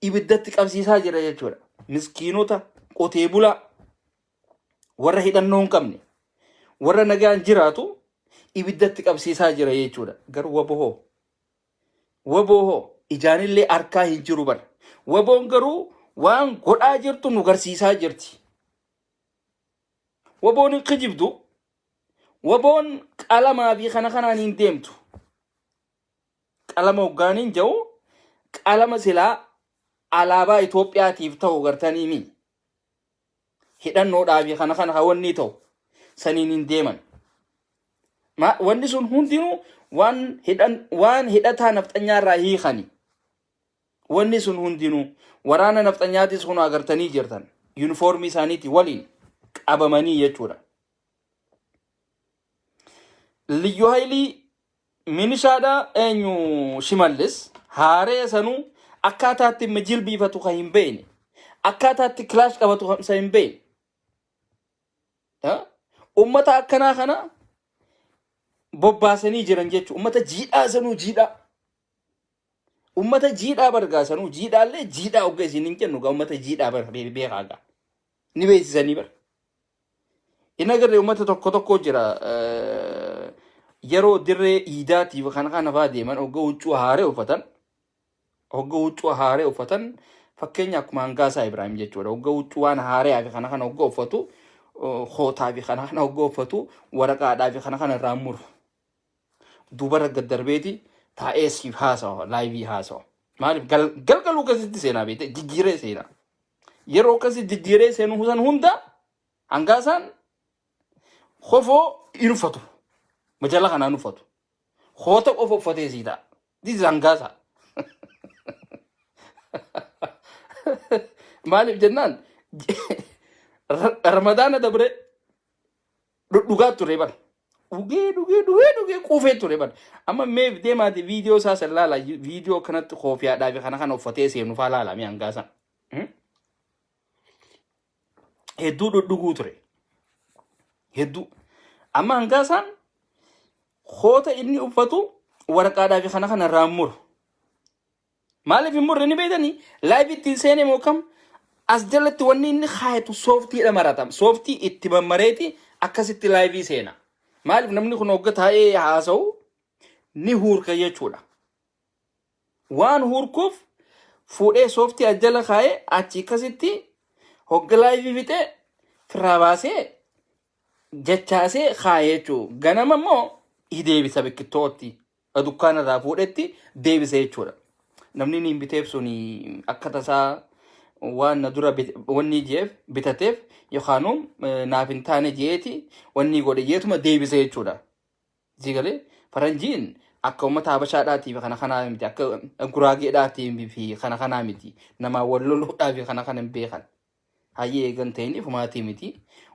ibiddatti qabsiisaa jira jechuudha. Miskiinota qotee bulaa warra hidhannoo hin qabne warra nagaan jiraatu ibiddatti qabsiisaa jira jechuudha. Garuu wbo hoo? Wbo hoo ijaanillee arkaa hin jiru bar. Waboon garuu waan godhaa jirtu nu garsiisaa jirti. Waboon hin kijibdu. Waboon qalamaa fi kana kanaan hin deemtu. Qalama hoggaaniin jedhu qalama silaa alaabaa Itoophiyaatiif ta'u gartanii mi. Hidhannoodhaa fi kana kana kan wanni ta'u saniin hin deeman. Wanni sun hundinuu waan hidhan waan hidhataa nafxanyaa irraa hiikani. Wanni sun hundinuu waraana nafxanyaatis kun agartanii jirtan yuunifoormii isaaniitii waliin qabamanii jechuudha. Liyyu Haayilii minishaadha eenyu Shimallis haaree sanuu akkaataatti imma jilbiifatu kan hin beekne akkaataatti kilaash qabatu kan isa hin beekne. Ummata akkanaa kana bobbaasanii jiran jechuudha. Ummata jiidhaa sanuu jiidhaa. Ummata jiidhaa bargaa sanuu jiidhaallee jiidhaa ogga isin hin kennu gaa ummata jiidhaa bara beekaa gaa. Ni beeksisanii bara. Hin agarre ummata tokko tokko jira yeroo dirree iidaatiif kana kana fa'aa deeman ogga huccuu haaree uffatan hogga huccuu haaree uffatan fakkeenya akkuma Hangaasaa Ibraahim jechuudha. Hogga huccuu waan haaree fi kana kana hogga uffatu kootaa fi kana kana hogga uffatu waraqaadhaa fi kana kana irraa muru. Duubarra gad darbeeti taa'ee siif haasawa laayivii haasawa. Maaliif galgaluu akkasitti seenaa beekte jijjiiree seenaa. Yeroo akkasii jijjiiree seenu san hunda Hangaasaan kofoo hin uffatu. Majala kanaan uffatu. Koota qofa uffatee sii ta'a. This is Hangaasa. Maaliif jennaan Ramadaana dabre dhudhugaa ture bara. Dhugee dhugee dhugee dhugee quufee ture bara. Amma mee deemaati viidiyoo isaa san laala viidiyoo kanatti koofiyaadhaa fi kana kana uffatee seenu faa laala mee Hangaasaan. Hedduu dhudhuguu ture. Hedduu. Amma Hangaasaan koota inni uffatu waraqaadhaa fi kana kana irraa hin muru. Maaliif hin murre ni beektanii? Live ittiin seenee moo kam? As jalatti wanni inni kaayatu sooftiidha marata. Sooftii itti mammareeti akkasitti live seena. Maaliif namni kun hogga taa'ee haasa'u ni huurka jechuudha. Waan huurkuuf fuudhee sooftii as jala kaayee achi akkasitti hogga live fixee firraa baasee jachaasee kaayee jechuudha. Ganama immoo deebisa biqiltootti dukkaana irraa fuudhetti deebisa jechuudha. Namni niin biteef suni akka tasaa Waan na dura wanni jeef bitateef yookaanuu naaf hin taane jeeti wanni godhe jeetuma deebise jechuudha. Sii galee faranjiin akka uummata habashaadhaatii fi kana kanaa miti akka guraageedhaatii fi kana kanaa miti namaa wal loluudhaa fi kana kana hin beekan. Hayyee eegan ta'in ifumaatii miti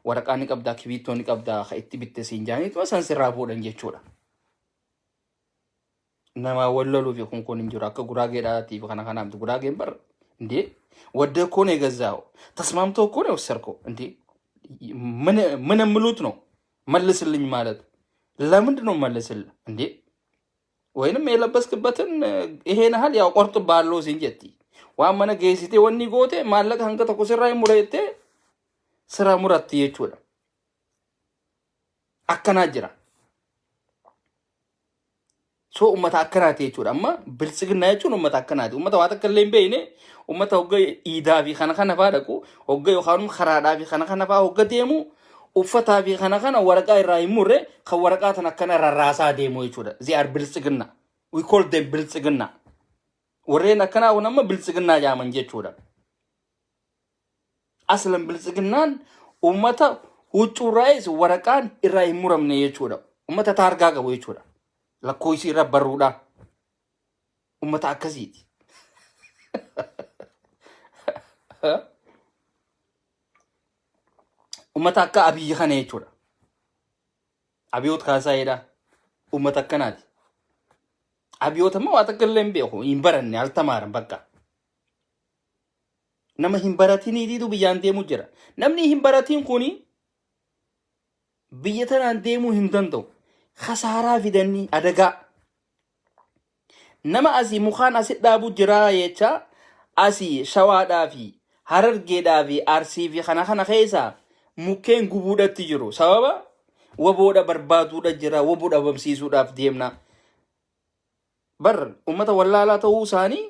waraqaa ni qabdaa kibiittoo ni qabdaa ka itti bitte siin jaaniituma san sirraa fuudhan jechuudha. Namaa wal loluu fi kun kun hin jiru akka guraageedhaatii fi kana kanaa miti guraageen bar እንዴ ወደ እኮ ነው የገዛው ተስማምቶ እኮ ነው የወሰድከው እንዴ ምን ምን ምሉት ነው መልስልኝ ማለት ለምንድን ነው መልስልህ እንዴ ወይንም የለበስክበትን ይሄን ያህል ያው ቆርጥ ባለው ሲንጀቲ waan mana geessitee wanni goote maallaqa hanga tokko sirraa hin mureettee sirraa muratti jechuudha. Akkanaa jira. So ummata akkanaati jechuudha. Amma biltsiginnaa jechuun ummata akkanaati. Ummata waa takka illee hin beekne ummata hogga iidaa fi kana kana faa dhaqu hogga yookaan karaadhaa fi kana kana faa hogga deemu uffataa fi kana kana waraqaa irraa hin murre kan waraqaa tan akkana rarraasaa deemu jechuudha. They are biltsiginnaa. We call them biltsiginnaa. Warreen akkanaa kun amma biltsiginnaa jaaman jechuudha. Aslan biltsiginnaan ummata huccuurraayis waraqaan irraa hin muramne jechuudha. Ummata taargaa qabu jechuudha. Lakkoofsi irra barruudha. Ummata akkasiiti. Ummata akka Abiyyi kana jechuudha. Abiyoot Kaasaayedha. Ummata akkanaati. Abiyoot ammoo waa takka illee hin beeku. Hin baranne altamaaran bakka. Nama hin baratiniitiitu biyyaan deemu jira. Namni hin baratiin kuni biyya tanaan deemuu hin danda'u. Khasaaraa fidanii adagaa. Nama asii mukaan asi dhaabu jira jecha asii shawaadhaa fi harargeedhaa fi arsii fi kana kana keessa mukkeen gubuudhatti jiru. Sababa waboodha barbaaduudha jira waboo dhabamsiisuudhaaf deemna. Bar ummata wallaalaa ta'uu isaanii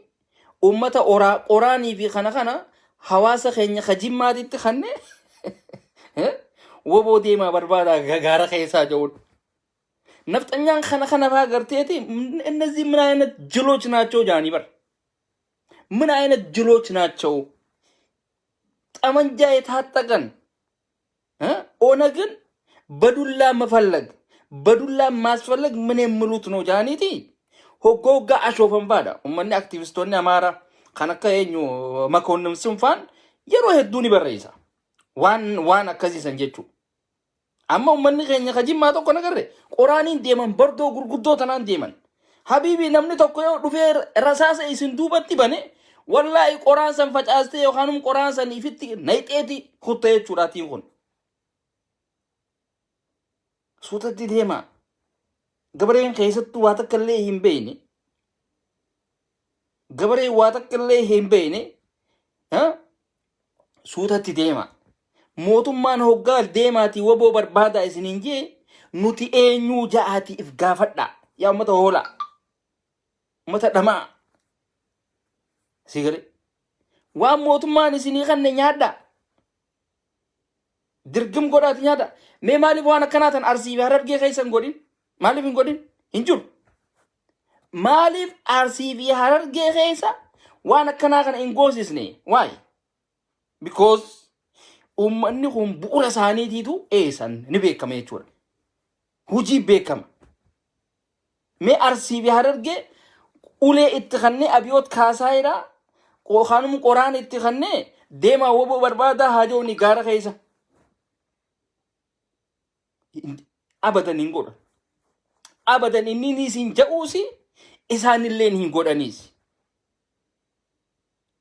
ummata oraa qoraanii fi kana kana hawaasa keenya ka jimmaatitti kanne waboo deemaa barbaadaa gaara keessaa jedhuun. Nafxanyaan kana kana faa garteeti እነዚህ ምን አይነት ጅሎች ናቸው ጃኒ በር ምን አይነት ጅሎች ናቸው? ጠመንጃ የታጠቀን ኦነግን በዱላ መፈለግ በዱላ ማስፈለግ ምን የሚሉት ነው ጃኒቲ hogga hogga ashoofan faadha. Uummanni aktivistoonni Amaaraa kan akka eenyu Makoonnin Sinfaan yeroo hedduu ni barreessa. Waan waan akkasiisan jechuudha. Amma uummanni keenya ka jimmaa tokko nagarre qoraaniin deeman bardoo gurguddoo tanaan deeman. Habiibi namni tokko yoo dhufee rasaasa isin duubatti bane wallaahi qoraan san facaastee yookaan qoraan san ifitti nayxeeti kutta jechuudhaatiin kun. Suutatti deema. Gabareen keessattuu waa takka illee hin beekne. Gabareen waa takka illee hin beekne. Suutatti deema. Mootummaan hoggaa deemaatii waboo barbaadaa isiniin jee nuti eenyuu ja'aatii if gaafadha. Yaa uummata hoolaa. Uummata dhamaa. Si galee. Waan mootummaan isinii kanne nyaadha. Dirgim godhaati nyaadha. Mee maaliif waan akkanaa tan Arsii fi Harargee keessa hin godhin? Maaliif hin godhin? Hin jiru. Maaliif Arsii fi Harargee keessa waan akkanaa kana hin goosisne? Why? Because uummanni kun bu'uura isaaniitiitu eessan ni beekama jechuudha. Hojii beekama. Mee Arsii fi Harargee ulee itti kannee abiyoot kaasaayidha. Yookaan qoraan itti kannee deemaa woboo barbaadaa haa jiru gaara keessa. Abadan hin godhan. Abadan inni isin ja'uusi isaanillee hin godhaniis.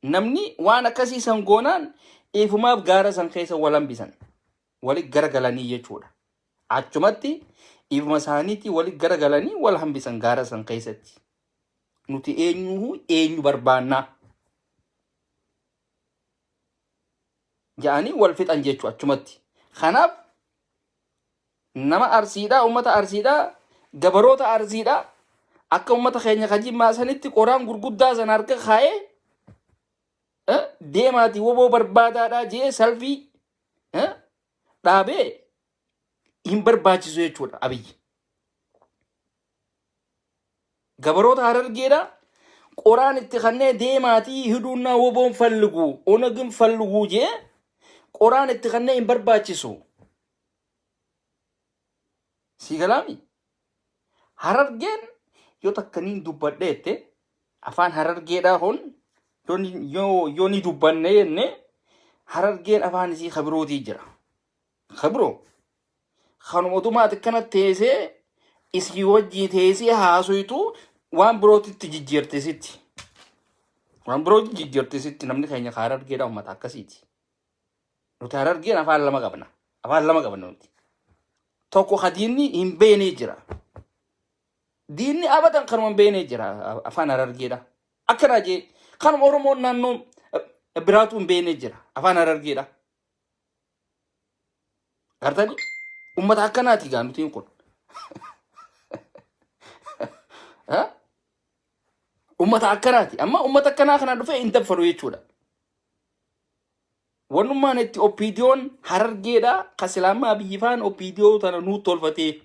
Namni waan akkasii san goonaan ifumaaf gaara san keessa wal hambisan. Wali garagalanii jechuudha. Achumatti ifuma isaaniitii wali garagalanii wal hambisan gaara san keessatti. Nuti eenyuhu eenyu barbaannaa ja'anii wal fixan jechuudha achumatti. Kanaaf nama Arsiidhaa, uummata Arsiidhaa, gabaroota Arsiidhaa akka uummata keenya ka Jimmaa sanitti qoraan gurguddaa sana harka kaa'ee deemaati woboo barbaadaadhaa jee salfii dhaabee hin barbaachisu jechuudha Abiyyi. Gabaroota Harargeedhaa Qoraan itti kannee deemaatii hiduunnaa woboon falligu onagin falliguu jee qoraan itti kannee hin barbaachisu. Sii galaami? Harargeen yoo takka niin dubbadhe jette afaan harargeedhaa kun yoo ni dubbanne jenne harargeen afaan isii kabirootii jira. Kabiroo kanuma otumaa ati akkana teessee isii wajjii teessee haasoytu waan birootitti jijjiirte sitti. Waan birootti jijjiirte sitti namni keenya ka harargeedhaa uummata akkasiiti. Nuti harargeen afaan lama qabna. Afaan lama qabna nuti. Tokko ka diinni hin beeknee jira. Diinni abadan kanuma hin beeknee jira afaan harargeedha. Akkanaa jee kanuma Oromoon naannoo biraatu hin beeknee jira afaan harargeedha. Gartanii ummata akkanaati gaa nutiin kun. Ha? Ummata akkanaati. Amma ummata akkanaa kana dhufee hin daffaru jechuudha. Wannummaan itti OPDOn harargeedha ka silaamaa biyyi faan OPDO tana nuu tolfatee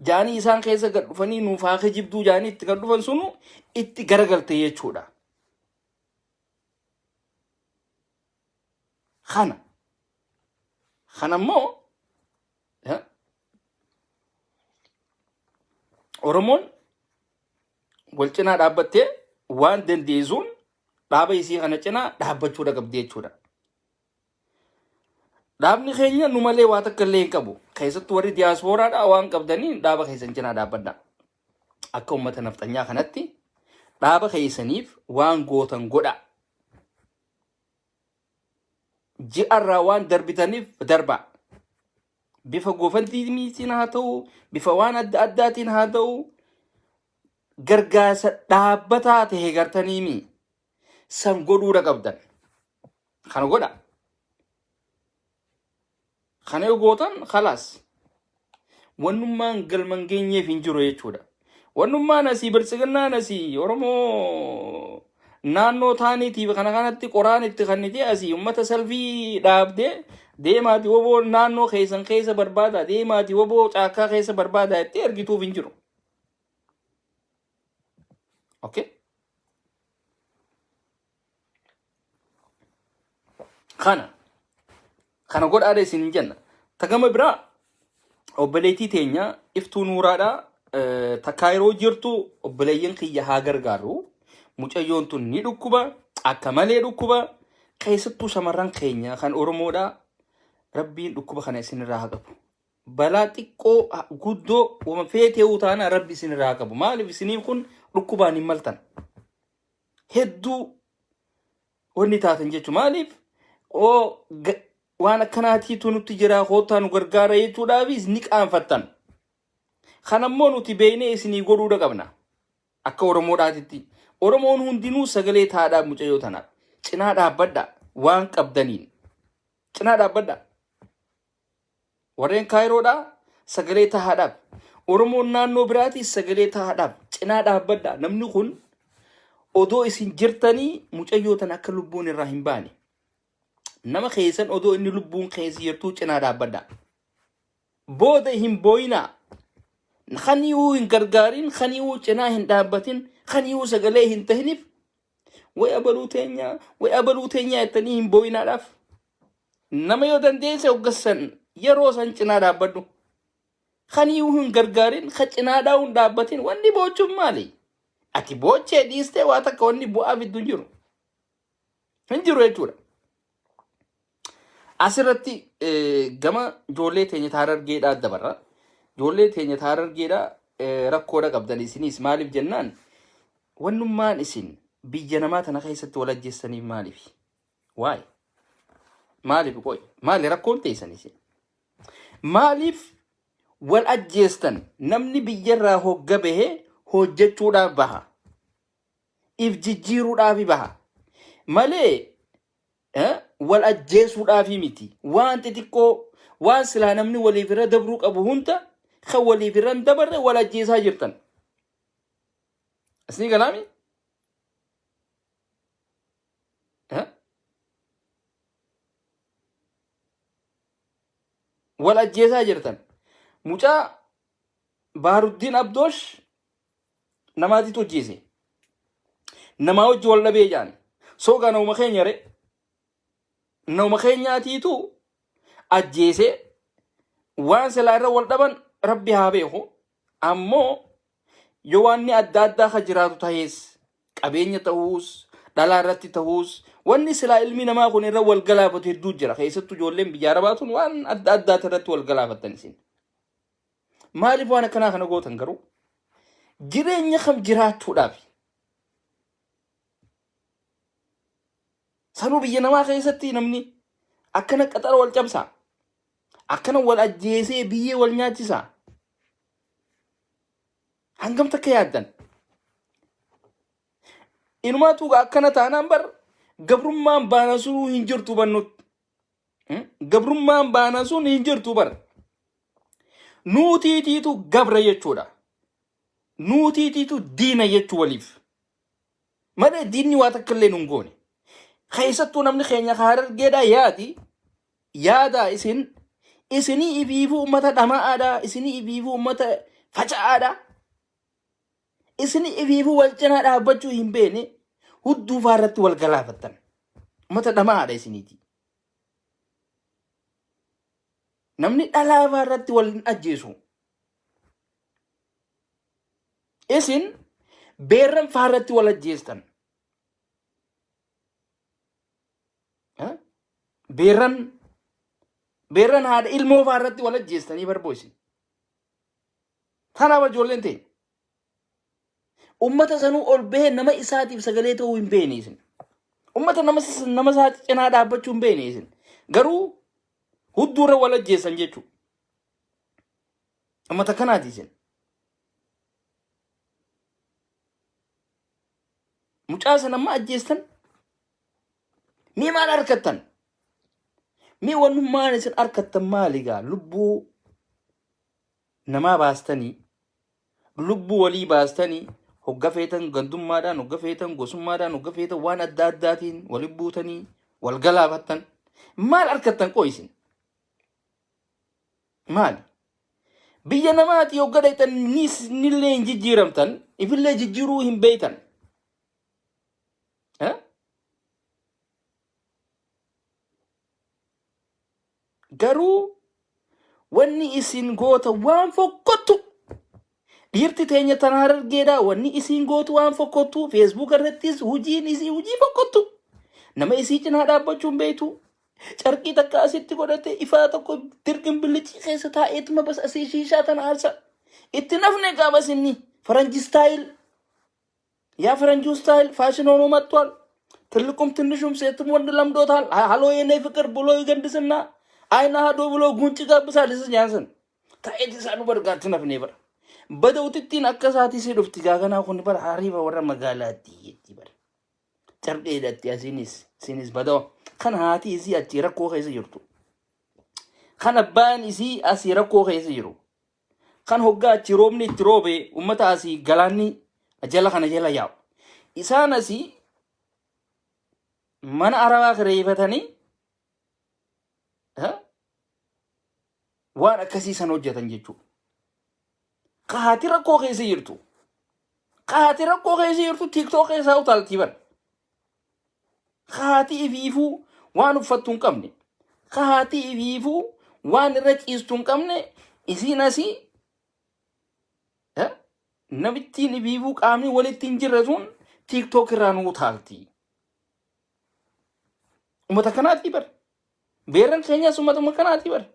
jaanii isaan keessa gad dhufanii nuuf haa kijibduu jaanii itti gad dhufan sunu itti garagalte jechuudha. Kana kana immoo Oromoon wal cinaa dhaabbattee waan dandeessuun dhaaba isii kana cinaa dhaabbachuudha qabdi jechuudha. Dhaabni keenya nu malee waa takka illee hin qabu. Keessattuu warri diyaaspooraadhaa waan qabdaniin dhaaba keessan cinaa dhaabbadha. Akka uummata nafxanyaa kanatti dhaaba keessaniif waan gootan godha. Ji'arraa waan darbitaniif darbaa. Bifa gofandiimiitiin haa ta'u, bifa waan adda addaatiin haa ta'u, gargaarsa dhaabbataa ta'e gartaniimi san godhuudha qabdan. Kana godha. Kana yoo gootan khalaas. Wannummaan galma hin geenyeef hin jiru jechuudha. Wannummaan asii biltsiginnaan asii Oromoo naannoo taaniitiif kana kanatti qoraan itti kannitee asii uummata salfii dhaabdee deemaati woboo naannoo keessan keessa barbaada deemaati woboo caakkaa keessa barbaada jettee ergituuf hin jiru. Okay? Kana kana godhaadha isin hin jenna. Ta gama biraa obboleettii teenya iftuu nuuraadha ta kaayiroo jirtu obboleeyyan kiyya haa gargaaru. Mucayyoon tun ni dhukkuba akka malee dhukkuba keessattuu shamarran keenya kan Oromoodha. Rabbiin dhukkuba kana isinirraa haa qabu. Balaa xiqqoo guddoo wama feeteewu taana rabbi isinirraa haa qabu. Maaliif isiniin kun dhukkubaan hin maltan. Hedduu wanni taatan jechuudha. Maaliif oo waan akkanaatiitu nutti jira koottaa nu gargaara jechuudhaafis ni qaanfattan. Kanammoo nuti beeknee isinii godhuudha qabna. Akka Oromoodhaatitti. Oromoon hundinuu sagalee taadhaa mucayyoo tanaaf. Cinaa dhaabbadha waan qabdaniin. Cinaa dhaabbadha. Warreen Kaayiroodhaa sagalee tahaadhaaf. Oromoon naannoo biraatiis sagalee tahaadhaaf. Cinaa dhaabbadha. Namni kun odoo isin jirtanii mucayyoo tana akka lubbuun irraa hin baane. Nama keessan odoo inni lubbuun keessa jirtuu cinaa dhaabbadha. Booda hin booyinaa. Kaniyyuu hin gargaarin, kaniyyuu cinaa hin dhaabbatin, kaniyyuu sagalee hin tahiniif way abaluu teenyaa, way abaluu teenyaa jettanii hin booyinaadhaaf. Nama yoo dandeesse hoggassan yeroo san cinaa dhaabbadhu. Kaniyyuu hin gargaarin, ka cinaa dhaa'uun dhaabbatin wanni boochuun maali? Ati boochee dhiistee waa takka wanni bu'aa fiddu hin jiru. Hin jiru jechuudha. Asirratti gama ijoollee teenya taarargeedhaa dabarra. Ijoollee teenya taarargeedhaa rakkoodha qabdan isinis maaliif jennaan wannummaan isin biyya namaa tana keessatti wal ajjeessaniif maaliif? Waay maaliif qoy maali rakkoon teessan isin? Maaliif wal ajjeestan namni biyyarraa hogga bahe hojjechuudhaaf baha. If jijjiiruudhaaf baha. Malee wal ajjeesuudhaafi miti. Waan xixiqqoo waan silaa namni waliif irra dabruu qabu hunda kan waliif irra hin dabarre wal ajjeesaa jirtan. Isinii galaami? Wal ajjeesaa jirtan. Mucaa Baharuddiin Abdoosh namaatitu ajjeese. Namaa wajji wal dhabee jaan. Soogaa nama keenya re. Nama keenyaatiitu ajjeesee waan silaa irra wal dhaban rabbi haa beeku. Ammoo yoo waanni adda addaa ka jiraatu tahees qabeenya ta'uus dhalaa irratti ta'uus wanni silaa ilmi namaa kun irra wal galaafatu hedduu jira. Keessattuu ijoolleen biyya arabaa tun waan adda addaati irratti wal galaafattan isin. Maaliif waan akkanaa kana gootan garuu? Jireenya kam jiraachuudhaaf? Sanuu biyya namaa keessatti namni akkana qaxara wal cabsaa. Akkana wal ajjeesee biyyee wal nyaachisaa. Hangam takka yaaddan? Inumaatu akkana taanaan bar gabrummaan baana sunuu hin jirtu bannutti. Gabrummaan baana sun hin jirtu bar. Nuutiitiitu gabra jechuudha. Nuutiitiitu diina jechuu waliif. Malee diinni waa takka illee nun goone. Keessattuu namni keenya ka harargeedhaa yaadi yaadaa isin isinii ifiifuu ummata dhama'aadha isinii ifiifuu ummata faca'aadha isinii ifiifuu wal cinaa dhaabbachuu hin beene hudduu faa irratti wal galaafattan ummata dhama'aadha isiniiti. Namni dhalaa faa irratti wal hin ajjeesu. Isin beerran faa irratti wal ajjeestan. Eh? Beerran beerran haadha ilmoo faa irratti wal ajjeestanii barboo isin. Tanaaf ijoolleen teenya. Ummata sanuu ol bahee nama isaatiif sagalee ta'uu hin beekne isin. Ummata nama nama isaa cinaa dhaabbachuu hin beekne isin. Garuu hudduurra wal ajjeessan jechuudha. Ummata kanaati isin. Mucaa sana amma ajjeestan mee maal argattan? Mee wannummaan isin argattan maali gaa? Lubbuu namaa baastanii, lubbuu walii baastanii, hogga feetan gandummaadhaan, hogga feetan gosummaadhaan, hogga feetan waan adda addaatiin wali buutanii, wal galaafattan. Maal argattan qoo isin? Maali? Biyya namaati hogga dhayxan nillee hin jijjiiramtan, ifillee jijjiiruu hin beeytan. Eh? Garuu wanni isin goota waan fokkottu. Dhiirti teenya tan harargeedha wanni isin gootu waan fokkottu. Facebook irrattis hujiin isii hujii fokkottu. Nama isii cinaa dhaabbachuu hin beektu. Carqii takka asitti godhate ifaa tokko dirqin billicii keessa taa'eetuma bas asii shiishaa tana aarsa. Itti nafne gaafas inni faranji style ያ ፈረንጁ ስታይል ፋሽን ሆኖ መጥቷል። ትልቁም ትንሹም ሴቱም ወንድ ለምዶታል። ሀሎ የኔ ፍቅር ብሎ ይገንድስና አይና ሀዶ ብሎ ጉንጭ ጋብሳል። ስ ጃንስን ታኤት ሳኑ በርጋት ነፍኔ በር በደውትቲን አከሳቲ ሲዱፍቲ ጋገና ኩን በር ሀሪፈ ወረ መጋላቲ የቲ በር carqee hidhatti asiinis isinis badawa kan haati isii achii rakkoo keessa jirtu kan abbaan isii asii rakkoo keessa jiru kan hoggaa achi roobni itti roobe ummata asii galaanni jala kana jala yaa'u isaan asii mana arabaa kireeffatanii waan akkasii san hojjetan jechuudha. Ka haati rakkoo keessa jirtu. Ka haati rakkoo keessa jirtu tiiktook keessaa utaaltii bara. Ka haati ifiifuu waan uffattu hin qabne. Ka haati ifiifuu waan irra ciistu hin qabne isiin asii namittiin ifiifuu qaamni walitti hin jirre sun tiiktook irraa nu utaalti. Uummata kanaatii bara. Beerran keenyas uummatuma kanaatii bara.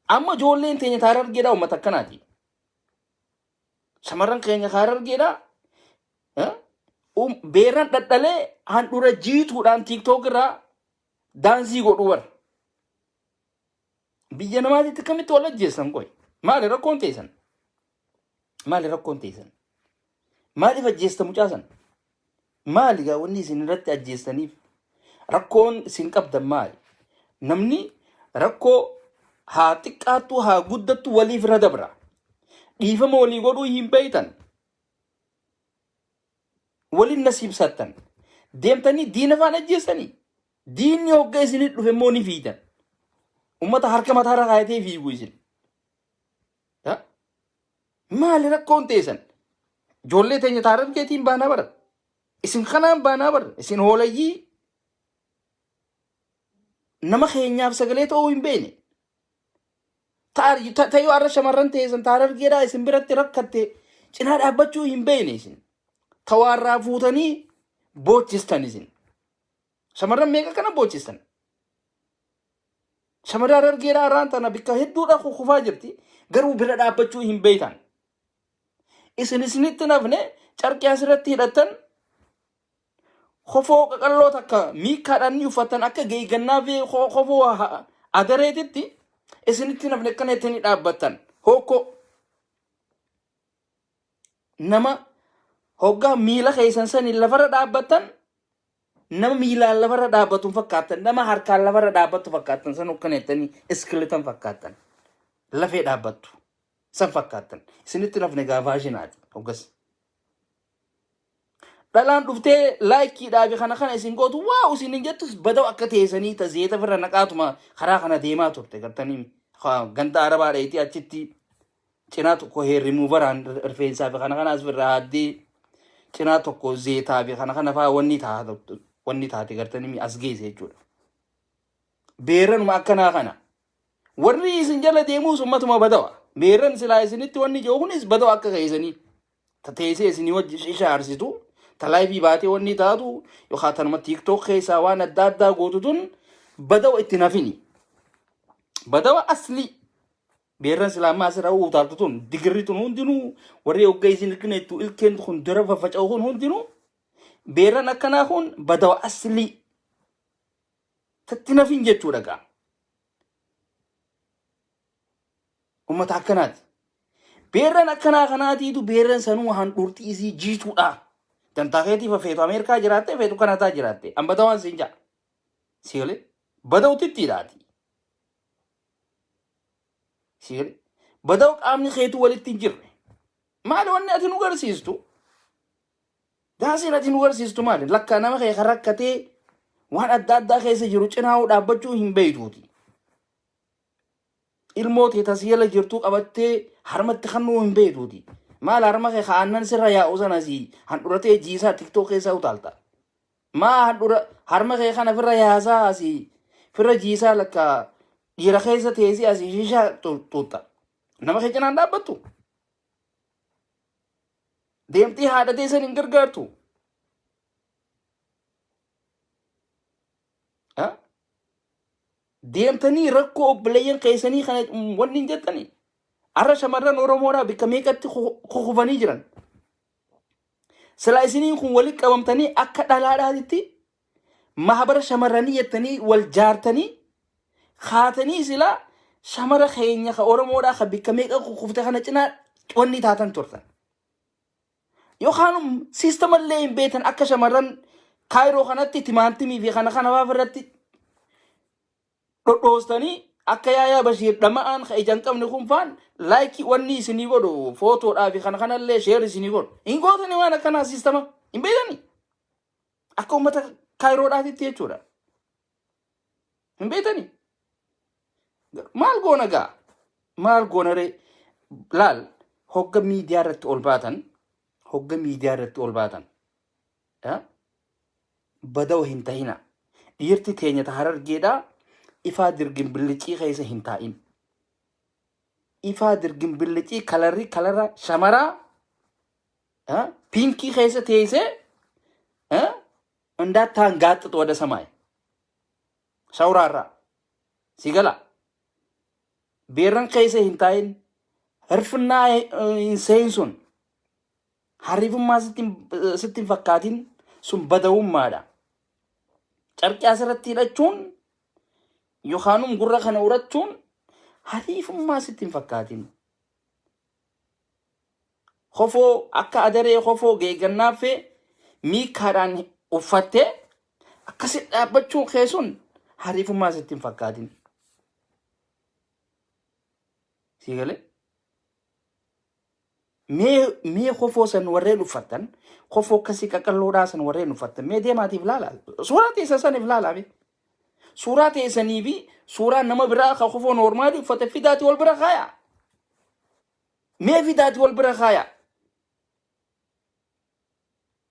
Amma ijoolleen teenya ta harargeedhaa uummata akkanaati. Shamarran keenya ka harargeedhaa beerran dhadhalee handhuura jiituudhaan tiiktook irraa daansii godhuu bara. Biyya namaatitti akkamitti wal ajjeessan qoy? Maali rakkoon teessan? Maali rakkoon teessan? Maaliif ajjeesta mucaa san? Maali gaa wanni isin irratti ajjeestaniif? Rakkoon isin qabdan maali? Namni rakkoo haa xiqqaattu haa guddattu waliif irra dabra. Dhiifama walii godhuu hin beeytan. Waliin nasiibsattan. Deemtanii diina faan ajjeessanii. Diinni hogga isinit dhufe immoo ni fiidan. Ummata harka mataarra kaayatee fiigu isin. Ha? Maali rakkoon teessan? Ijoollee teenya taarargeetiin baanaa bara. Isin kanaan baanaa bar isin hoolayyii nama keenyaaf sagalee ta'uu hin beekne. Ta'uu har'a shamarran teessan ta harargeedhaa isin biratti rakkatte cinaa dhaabbachuu hin beekne isin. Tawaarraa fuutanii boochistan isin. Shamarran meeqa kana boochistan? Shamarran harargeedhaa har'aan tana bikka hedduudha kukufaa jirti. Garuu bira dhaabbachuu hin beektan. Isin isinitti nafne carqii asirratti hidhattan kofoo qaqalloo takka miikkaadhaan ni uffattan akka geeygannaa fi kofoo adareetitti isinitti nafne akkana jettanii dhaabbattan hokkoo nama hoggaa miila keessan saniin lafarra dhaabbattan nama miilaan lafarra dhaabbatu hin fakkaattan nama harkaan lafarra dhaabbattu fakkaattan san akkana jettanii iskilitan fakkaattan lafee dhaabbattu san fakkaattan isinitti nafne gaafaa shinaati hoggas. Dhalaan dhuftee laayikiidhaa fi kana kana isin gootu waa isin hin jettus badaw akka teessanii ta zeeta firra naqaatuma karaa kana deemaa turte gartanii ganda arabaa dheetii achitti cinaa tokko heer rimuuvaraan rifeensaa fi kana kana as firra haaddee cinaa tokko zeetaa fi kana kana faa wanni taate wanni taate gartanii as geesse jechuudha. Beerranuma akkanaa kana warri isin jala deemuus ummatuma badawa. Beerran silaa isinitti wanni jiru kunis badawa akka keessanii. Ta teessee isinii wajji shisha aarsitu ta laayivii baatee wanni taatu yookaan tanuma tiiktook keessaa waan adda addaa gootu tun badawa itti nafini. Badawa aslii beerran silaa ammaa asirra utaaltu tun digirri tun hundinuu warri hogga isin ilkineettu ilkeen kun dura faffaca'u kun hundinuu beerran akkanaa kun badawa aslii tatti nafin jechuudha gaa. Ummata akkanaati. Beerran akkanaa kanaatiitu beerran sanuu handhuurti isii jiituudha. Dantaa keetiif feetu Ameerikaa jiraatte feetu Kanadaa jiraatte. An badawaan siin ja'a. Sigalee badawtittiidhaati. Sigalee badaw qaamni keetu walitti hin jirre. Maali wanni ati nu garsiistu? Daasiin ati nu garsiistu maali? Lakkaa nama kee kan rakkatee waan adda addaa keessa jiru cinaa'uu dhaabbachuu hin beektuuti. Ilmoo tee tas jala jirtuu qabattee harmatti kannuu hin beektuuti. Maal harma kee ka aannan sirra yaa'u sana asii handhuratee jiisaa tiktook keessaa utaalta. Maa handhura harma kee kana firra yaasaa asii firra jiisaa lakka dhiira keessa teessee asii shishaa xuuxxa. Nama kee cinaan dhaabbattu. Deemtee haadha teessan hin gargaartu. Deemtanii rakkoo obboleeyyan keessanii kana wanni hin jettanii. Har'a shamarran Oromoodhaa bikka meeqatti kukufanii jiran. Silaa isiniin kun walitti qabamtanii akka dhalaadhaatitti mahabara shamarranii jettanii wal jaartanii kaatanii silaa shamara keenya ka Oromoodhaa ka bikka meeqa kukufte kana cinaa wanni taatan turtan. Yookaan siistamallee hin beektan akka shamarran kaayiroo kanatti timaantimii fi kana kana fa'aa irratti dhodhoostanii akka yaayaa Bashiir dhama'aan ka ija hin qabne kun faan laayikii wanni isinii godhu footoodhaa fi kana kanallee sheer isinii godhu. Hin gootanii waan akkanaa siistama hin beektanii akka uummata kaayiroodhaatitti jechuudha. Hin beektanii? Maal goona gaa? Maal goona ree? Laal hogga miidiyaa irratti ol baatan hogga miidiyaa irratti ol baatan badawa hin tahina. Dhiirti teenya ta harargeedhaa ifaa dirgin billicii keessa hin taa'in. Ifaa dirgin billicii kalarri kalara shamaraa piinkii keessa teessee እንዳታንጋጥጥ ወደ ሰማይ shawraarraa si gala beerran keessa hin taa'in hirfinnaa hin seen sun hariifummaa sitti hin fakkaatin sun badawummaadha. Carqii asirratti hidhachuun yookaanum gurra kana urachuun hariifummaa sitti hin fakkaatin. Kofoo akka adaree kofoo geeggannaaffee miikkaadhaan uffattee akkasi dhaabbachuun kee sun hariifummaa sitti hin fakkaatin. Sii galee? Mee mee kofoo san warreen uffattan kofoo akkasii qaqalloodhaa san warreen uffattan mee deemaatiif laala. Suuraa teessan saniif laalaa mee. Suuraa teessanii fi suuraa nama biraa ka kofoo noormaalii uffate fidaati wal bira kaayaa. Mee fidaati wal bira kaayaa.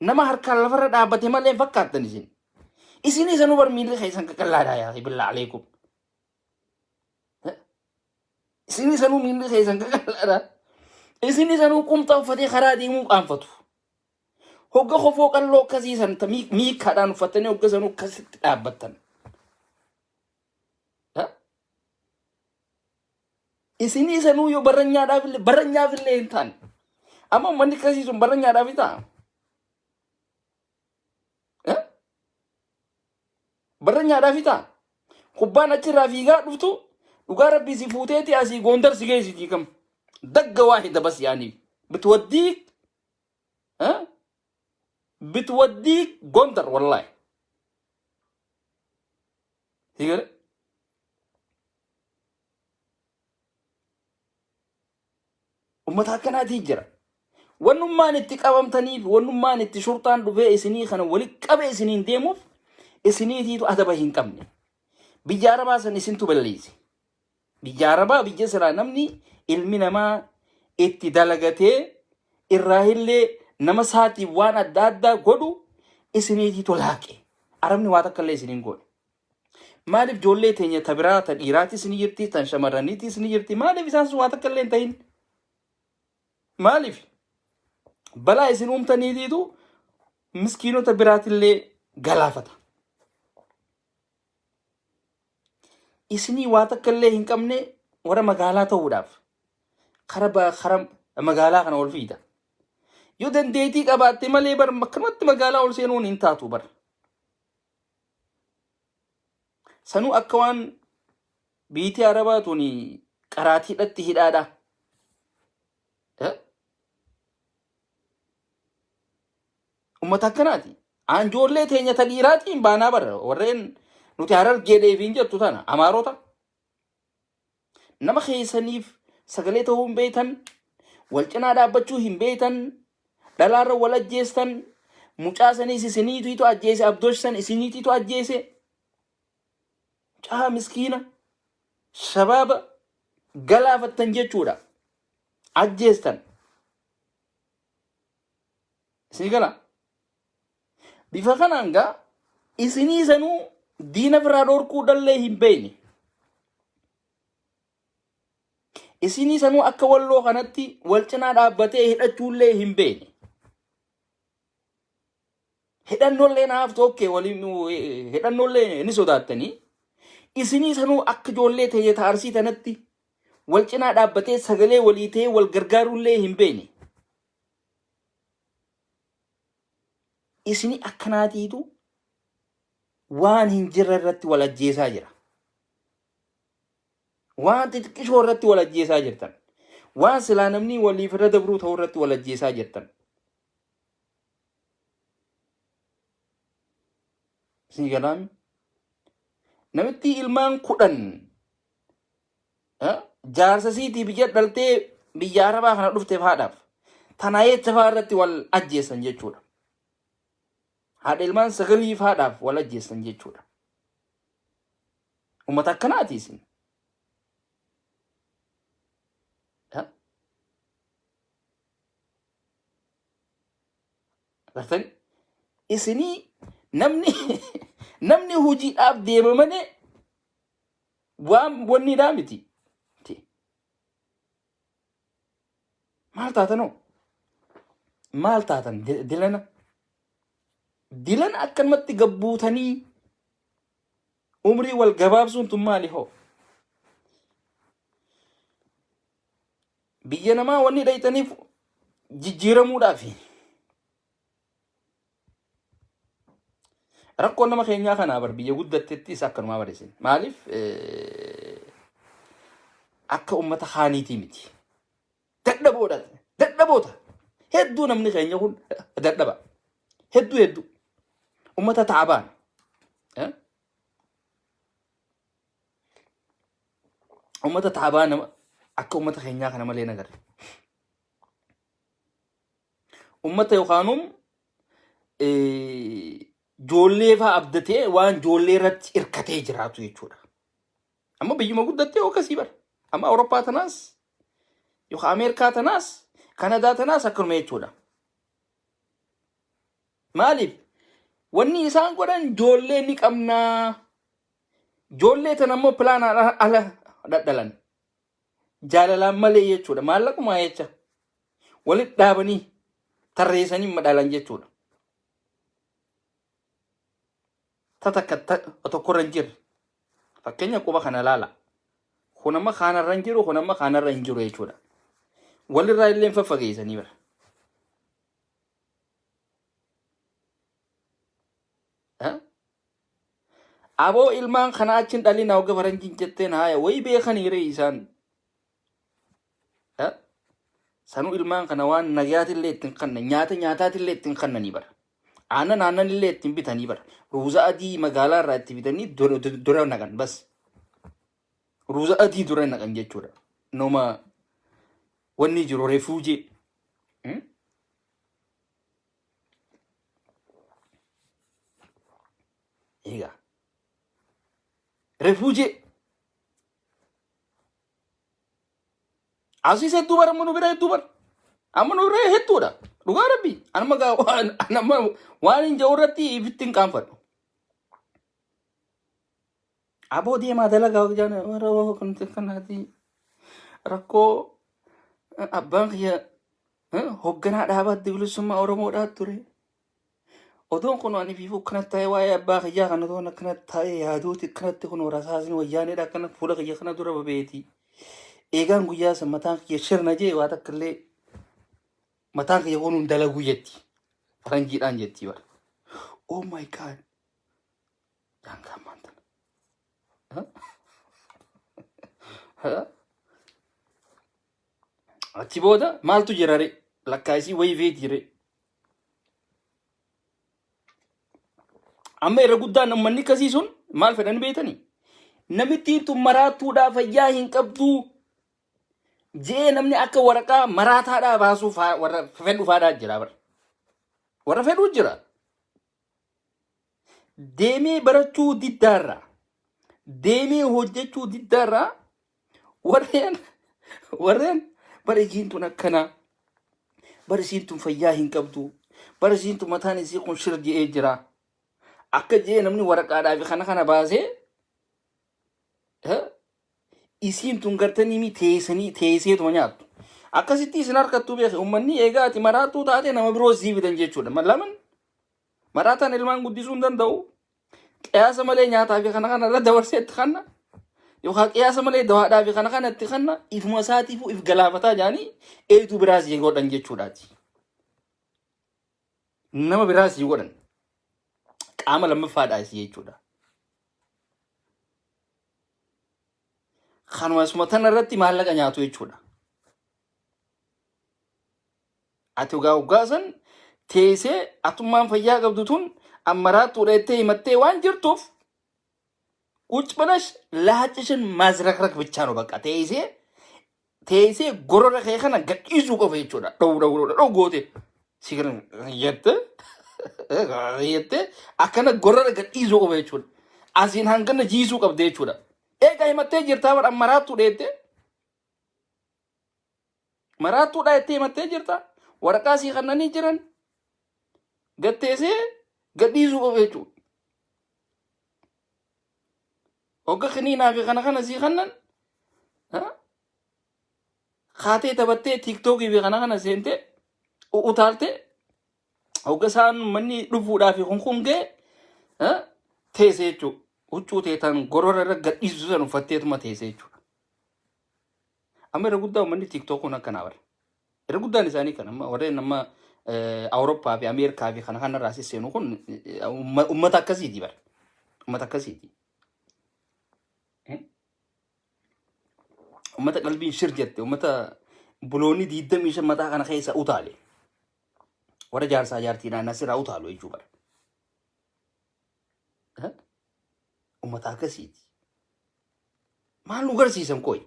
Nama harkaan lafarra dhaabbate malee hin fakkaattan isin. Isinii sanuu bar miilli keessan qaqallaadha yaa billaa aleekum. Isinii sanuu miilli keessan qaqallaadha. Isinii sanuu qumxaa uffatee karaa deemuu qaanfatu. Hogga kofoo qalloo akkasii san ta miikkaadhaan uffattanii hogga sanuu akkasitti dhaabbattan. Isinii sanuu yoo barranyaadhaaf illee barranyaaf illee hin taane. Amma uummanni akkasii sun barranyaadhaaf ni ta'a. Barranyaadhaaf ni ta'a. Kubbaan achirraa fiigaa dhuftu dhugaa rabbii si fuuteeti asii goondar si geessiti kam. Dagga waahida bas yaanii. Bitwaddiik bitwaddiik gondar wallaahi. Sigale? Ummata akkanaatii jira. Wannummaan itti qabamtaniif wannummaan itti shurxaan dhufee isinii kana wali qabe isiniin deemuuf isiniitiitu adaba hin qabne. Biyya Arabaa san isintu balleesse. Biyya Arabaa biyya silaa namni ilmi namaa itti dalagatee irraa illee nama saatiif waan adda addaa godhu isiniitiitu laaqe. Arabni waa takka illee isiniin godhe. Maaliif ijoollee teenya ta biraa ta dhiiraatis ni jirti, tan shamarraniitis ni jirti. Maaliif isaan sun waa takka illee hin ta'in? Maaliif? Balaa isin uumtaniitiitu miskiinota biraatillee galaafata. Isinii waa takka illee hin qabne warra magaalaa ta'uudhaaf kara magaalaa kana ol fiida. Yoo dandeettii qabaatte malee bar akkanumatti magaalaa ol seenuun hin taatu bar. Sanuu akka waan biitii Arabaa tuni qaraatiidhatti hidhaadha. Eh? Ummata akkanaati. Anjoollee teenya ta dhiiraatiin baanaa bara warreen nuti harargeedheef hin jettu tana amaarota. Nama keessaniif sagalee ta'uu hin beektan, wal cinaa dhaabbachuu hin beektan, dhalaarra wal ajjeestan, mucaa saniis isiniitiitu ajjeese, abdoosh san isiniitiitu ajjeese. Mucaa miskiina shabaaba galaafattan jechuudha. Ajjeestan. Isinii gala. Bifa kanaan gaa isinii sanuu diina biraa dhorkuu dhallee hin beekne. Isinii sanuu akka walloo kanatti wal cinaa dhaabbatee hidhachuullee hin beekne. Hidhannollee naaf tokkee waliin hidhannollee ni sodaattanii. Isinii sanuu akka ijoollee ta'e taarsii tanatti wal cinaa dhaabbatee sagalee walii ta'ee wal gargaaruullee hin beekne. Isini akkanaatiitu waan hin jirre irratti wal ajjeesaa jira. Waan xixiqqishoo irratti wal ajjeesaa jirtan. Waan silaa namni waliif irra dabruu ta'u irratti wal ajjeesaa jirtan. Isin galaami? Namitti ilmaan 10 jaarsa siitii biyya dhaltee biyya arabaa kana dhufteef haadhaaf tanaa jecha fa'aa irratti wal ajjeessan jechuudha. Haadha ilmaan sagaliif haadhaaf wal ajjeessan jechuudha. Uummata akkanaati isin. Gartani isinii namni namni hojiidhaaf deema malee waan wanniidhaa miti. Maal taatanoo? Maal taatan dilana? Dilana akkanumatti gabbuutanii umrii wal gabaabsuun tun maali hoo? Biyya namaa wanni dhayxaniif jijjiiramuudhaafi. Rakkoon nama keenyaa kanaa bar biyya guddattettis akkanumaa bar isin. Maaliif akka ummata kaaniitii miti. Dadhaboodha. Dadhaboota. Hedduu namni keenya kun dadhaba. Hedduu hedduu. Ummata taabaan. Ummata taabaa nama akka ummata keenyaa kana malee nagarre. Ummata yookaanum joollee fa'aa abdatee waan joollee irratti hirkatee jiraatu jechuudha. Amma biyyuma guddattee akkasii bara. Amma Awurooppaa tanaas yookaan Ameerikaa tanaas Kanadaa tanaas akkanuma jechuudha. Maaliif? Wanni isaan godhan ijoollee ni qabnaa. Ijoollee tana immoo pilaanaan ala dhadhalan. Jaalalaan malee jechuudha. Maallaqumaa jecha. Walitti dhaabanii tarreessanii madhalan jechuudha. Ta takka tokkorra hin jirre. Fakkeenya quba kana laala. Kun amma kaanarra hin jiru, kun amma kaanarra hin jiru jechuudha. Walirraa illee hin faffageessanii bara. Aboo ilmaan kana achin dhalina hogga faranjiin jetteen haaya wayi beekanii ree isaan. Sanuu ilmaan kana waan nagayaatillee ittiin kanna nyaata nyaataatillee ittiin kannanii bara. Aannan aannan illee ittiin bitanii bara. Ruuza adii magaalaa irraa itti bitanii dura naqan bas. Ruuza adii dura naqan jechuudha. Noma wanni jiru refuujii. Egaa refuujii asiis hedduu bara amma nu bira hedduu bara amma nu bira hedduudha dhugaa rabbi anuma gaa waan anama waan hin jiru irratti ifitti hin qaanfadhu. Aboo deemaa dalagaa hojjaan warra kanaati rakkoo abbaan kiyya hogganaa dhaabaa adda bilisummaa Oromoodhaa ture. Odoon kun ani fiifuu akkanatti taa'ee waa'ee abbaa kiyyaa kana odoon akkanatti taa'ee yaaduuti akkanatti kun rasaasni wayyaaneedha akkana fuula kiyya kana dura babeeti. Eegaan guyyaa san mataan kiyya shirna jee waa takka illee mataan kiyya kun hin dalaguu jetti. Faranjiidhaan jetti bara. Oh my God. Daangaa ammaan tana. Achi booda maaltu jira ree? Lakkaa'isii wayii feeti ree? Amma irra guddaan uummanni akkasii sun maal fedhan beetanii? Namittiin tun maraattuudhaa fayyaa hin qabduu jee namni akka waraqaa maraataadhaa baasuuf warra fedhu faadhaa jira bara. Warra fedhuu jira. Deemee barachuu diddaarraa deemee hojjechuu diddaarraa warreen bara isiin tun akkanaa bara isiin tun fayyaa hin qabdu bara isiin tun mataan isii kun shir je'ee jira akka je'ee namni waraqaadhaa fi kana kana baasee isiin tun gartanii mi teessanii teesseetuma nyaattu. Akkasitti isin harkattuu beeke uummanni eegaa ati maraattuu taate nama biroo sii fidan jechuudha. Laman maraataan ilmaan guddisuu hin danda'u. Qiyaasa malee nyaataa fi kana kana irra dabarsee itti kanna. Yookaan qiyaasa malee dawaadhaa fi kana kana itti kanna ifuma isaatiifuu if galaafataa jaanii eetuu biraa sii godhan jechuudhaati. Nama biraa sii godhan. Qaama lammaffaadhaa sii jechuudha. Kanuma suma tana irratti maallaqa nyaatu jechuudha. Ati ogaa hoggaa san teessee atummaan fayyaa qabdu tun ammaraattuudha jettee himattee waan jirtuuf ቁጭ ብለሽ ለሀጭሽን ማዝረክረክ ብቻ ነው በቃ teessee teessee gorora kee kana gadhiisuu qofa jechuudha. Dhow dhow dhow dhow goote si kana jette jette akkana gorora gadhiisuu qofa jechuudha. Asiin hangana jiisuu qabde jechuudha. Egaa himattee jirtaa bara maraattuu dheette maraattuudha jettee himattee jirta. Waraqaa sii kannanii jiran gatteessee gadhiisuu qofa jechuudha. Hogga kiniinaa fi kana kana sii kannan kaatee taphattee tiiktookii fi kana kana seentee utaaltee hogga isaan manni dhufuudhaa fi kun kun ga'e teesse jechuudha. Huccuu teetaan gorora irra gadhiisu san uffatteetuma teesse jechuudha. Amma irra guddaa uummanni tiiktook kun akkanaa bara. Irra guddaan isaanii kan amma warreen amma Awurooppaa fi Ameerikaa fi kana kanarraa sisseenu kun uummata akkasiiti bara. Uummata akkasiiti. Uummata qalbiin shir jette uummata buloonni 25 mataa kana keessa utaale. Warra jaarsaa jaartiidhaan asirraa utaalu jechuu bara. Uummata akkasiiti. Maal nu garsiisan kooyi?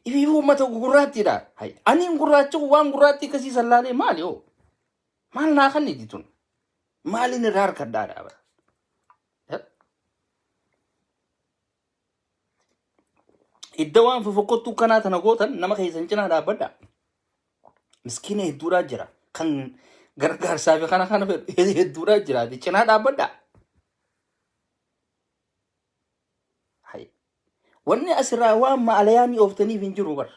Ifiifuu uummata gurraattiidha. Hay, ani gurraachi kun waan gurraattii akkasii sallaalee maali hoo? Maal naa kanniti tun? Maaliin irraa harkadhaadha bara? Idda waan fofokkottuu kanaa tana gootan nama keessan cinaa dhaabbadha. Miskiina hedduudhaa jira. Kan gargaarsaa fi kana kana fedhu hedduudhaa jiraate cinaa dhaabbadhaa. Hay. Wanni asirraa waan maalayaanii ooftaniif hin jiru bara.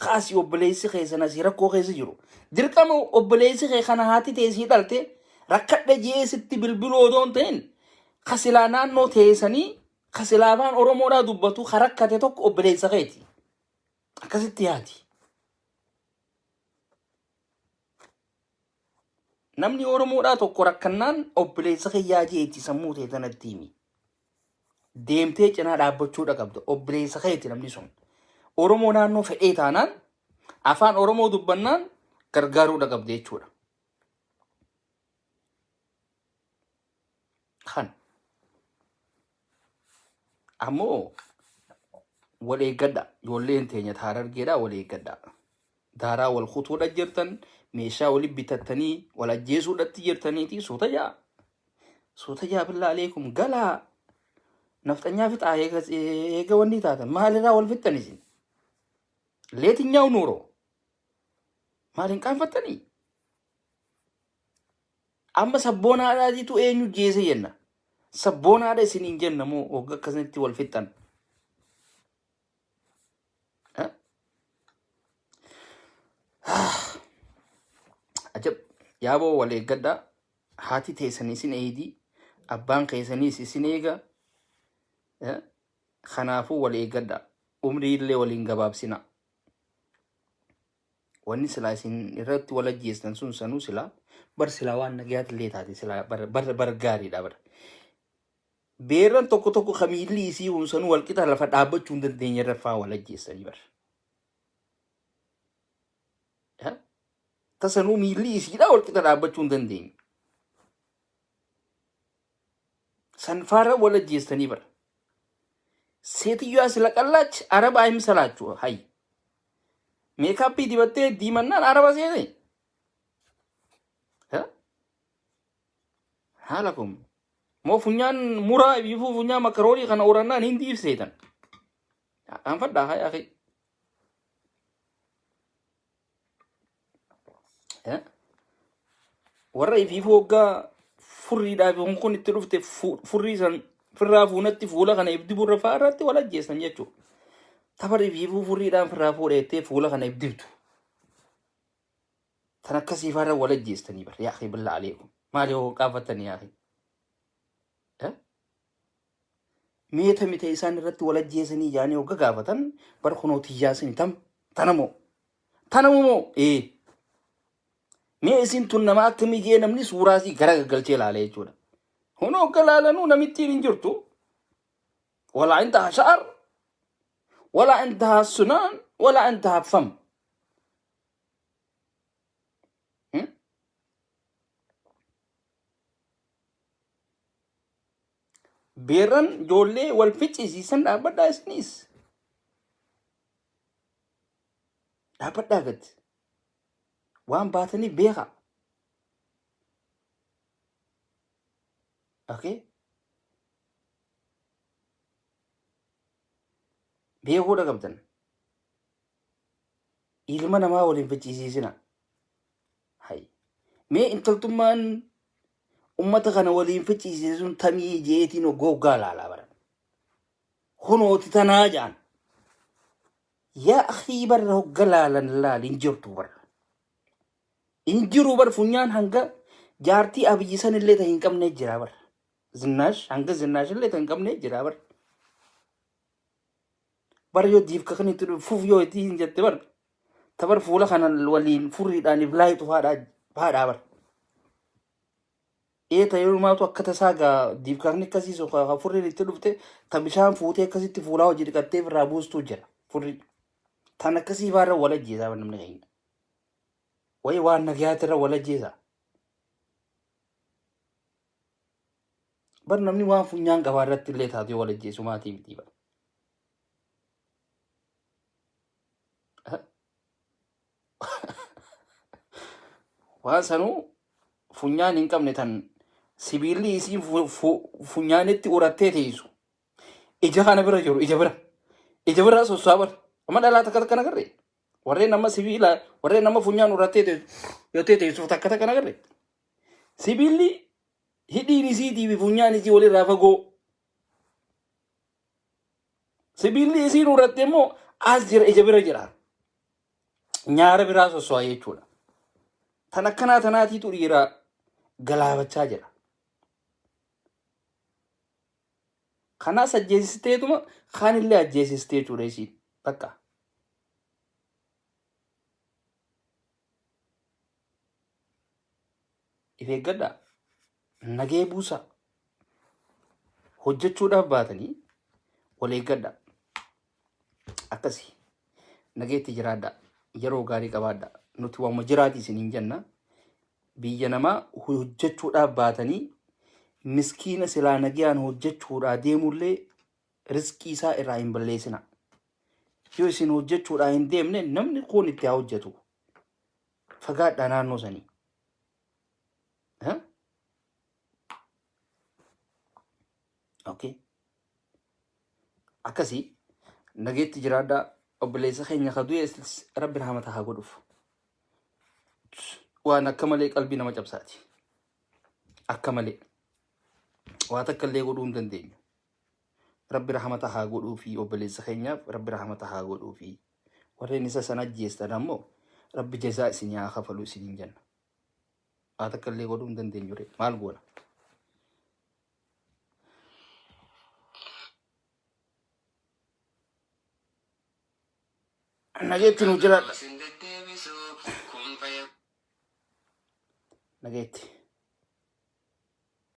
Kaasii obboleessi keessan asii rakkoo keessa jiru. Dirqama obboleessi kee kana haati teessii dhalte rakkadhe jee sitti bilbiluu odoo hin ta'in ka silaa naannoo teessanii ka silaa afaan Oromoodhaa dubbatu ka rakkate tokko obboleessa keeti. Akkasitti yaadi. Namni Oromoodhaa tokko rakkannaan obboleessa kiyyaa jeetti sammuu tee tanatti himi. Deemtee cinaa dhaabbachuudha qabda. Obboleessa keeti namni sun. Oromoo naannoo fedhee taanaan afaan Oromoo dubbannaan gargaaruudha qabda jechuudha. Kan ammoo wal eeggadha. Ijoolleen teenya taarargeedha wal eeggadha. Daaraa wal kutuudha jirtan meeshaa wali bitattanii wal ajjeesuudhatti jirtaniiti suuta jaa. Suuta jaa billaa aleekum galaa nafxanyaa fixaa eega wanni taatan maalirraa wal fixxan isin. Leetinyaa'u nuuroo maal hin qaanfattanii? Amma sabboonaadhaatiitu eenyu jeese jenna. Sabboonaadha isiniin jenna moo wagga akkasinitti wal fixxan. Eh? Ajab yaaboo wal eeggadhaa. Haati teessan isin eeydi. Abbaan keessaniis isin eega. Eh? Kanaafuu wal eeggadhaa. Umrii illee waliin gabaabsina. Wanni silaa isin irratti wal ajjeestan sun sanuu silaa bar silaa waan nagayaati illee taate silaa bar bar bar gaariidha bar. Beerran tokko tokko ka miilli isii kun sanuu wal qixa lafa dhaabbachuu hin dandeenye irra faa wal ajjeessanii bar. Ha? Tasanuu miilli isiidhaa wal qixa dhaabbachuu hin dandeenye. San faara wal ajjeessanii bar. Seetiyyoo as laqallaach araba ayimsalaachu hay. Meekaappii dibattee diimannaan araba seete. Haala kun moo funyaan muraa ifuu funyaan makaroonii kana urannaan hin diibseetan. Anfadhaa hay akhi. Warra ifiifuu hoggaa furriidhaa fi kun kun itti dhufte furrii san firraa fuunatti fuula kana if diburra fa'aa irratti wal ajjeessan jechuudha. Tabar ifiifuu furriidhaan firraa fuudheettee fuula kana if dibtu. Tan akkasii fa'aa irra wal ajjeestanii bar yaa akhi billaa aleekum. Maali hoo qaafattanii yaa akhi? Meeta mite isaan irratti wal ajjeesanii jaanii hogga gaafatan bar kunoo tiyyaasini tam tanamoo tanamoo moo ee mee isin tun nama akkamii jee namni suuraa isii gara gaggalchee ilaala jechuudha. Hunoo hogga laalanuu namittiin hin jirtu. Walaa intaha sha'ar walaa intaha sunaan walaa intaha fam. Beerran ijoollee wal ficcisiisan dhaabbadhaa isinis. Dhaabbadhaa gad. Waan baataniif beekaa. Okay? Beekuudha qabdan. Ilma namaa waliin ficcisiisina. Hay. Mee intaltummaan ummata kana waliin ficcisiise sun tamii jeetiin hoggaa laalaa bara. Kunooti tanaa ja'an. Yaa akhii barra hogga laalan laal hin jirtu barra. Hin jiru bar funyaan hanga jaartii abiyyi san illee ta hin qabne jira bar. Zinnaash hanga zinnaash illee ta hin qabne jira bar. Bar yoo diifka kan itti fuuf yoo itti hin jette bar. Tabar fuula kana waliin furriidhaan iblaayitu faadhaa faadhaa bar. Ee ta yerumaatu akka tasaa gaa diifkaakni akkasii so ka furriin itti dhufte ta bishaan fuutee akkasitti fuulaa hojii dhiqattee irraa buustuu jira furrii. Tan akkasii faarra wal ajjeesaa bar namni keenya. Wayi waan nagayaatirra wal ajjeesaa. Bar namni waan funyaan qabaa irratti illee taatee wal ajjeesu maatii miti bar. Waan sanuu funyaan hin qabne tan sibiilli isiin funyaanitti urattee teessu. Ija kana bira jiru ija bira. Ija bira sosso'aa bara. Amma dhalaa takka takka nagarree. Warreen amma sibiila warreen amma funyaan urattee teessu. Yoo ta'e teessuuf takka takka nagarre. Sibiilli hidhiin isiitii fi funyaan isii walirraa fagoo. Sibiilli isiin urratte immoo as jira ija bira jira. Nyaara biraa sosso'a jechuudha. Tan akkanaa tanaatiitu dhiira galaafachaa jira. Kanaas ajjeesisteetuma kaanillee ajjeesistee jechuudha isiin. Bakka. If eeggadhaa. Nagee buusaa. Hojjechuudhaaf baatanii wal eeggadhaa. Akkasi. Nageetti jiraadhaa. Yeroo gaarii qabaadhaa. Nuti waanuma jiraati isiniin jenna. Biyya namaa hojjechuudhaaf baatanii miskiina silaa nagayaan hojjechuudhaa deemullee riskii isaa irraa hin balleessina. Yoo isin hojjechuudhaa hin deemne namni kun itti haa hojjetu. Fagaadhaa naannoo sanii. Okay. Akkasii nageetti jiraadhaa obboleessa keenya ka du'e rabbi rahmata haa godhuuf. Waan akka malee qalbii nama cabsaati. Akka malee. Waa takka illee godhuu hin dandeenyu. Rabbi rahmata haa godhuufi obboleessa keenyaaf rabbi rahmata haa godhuufi. Warreen isa san ajjeestan ammoo rabbi jazaa isinii haa kafalu isiniin jenna. Waa takka illee godhuu hin dandeenyu ree maal goona? Nageetti nu jiraadha. Nageetti.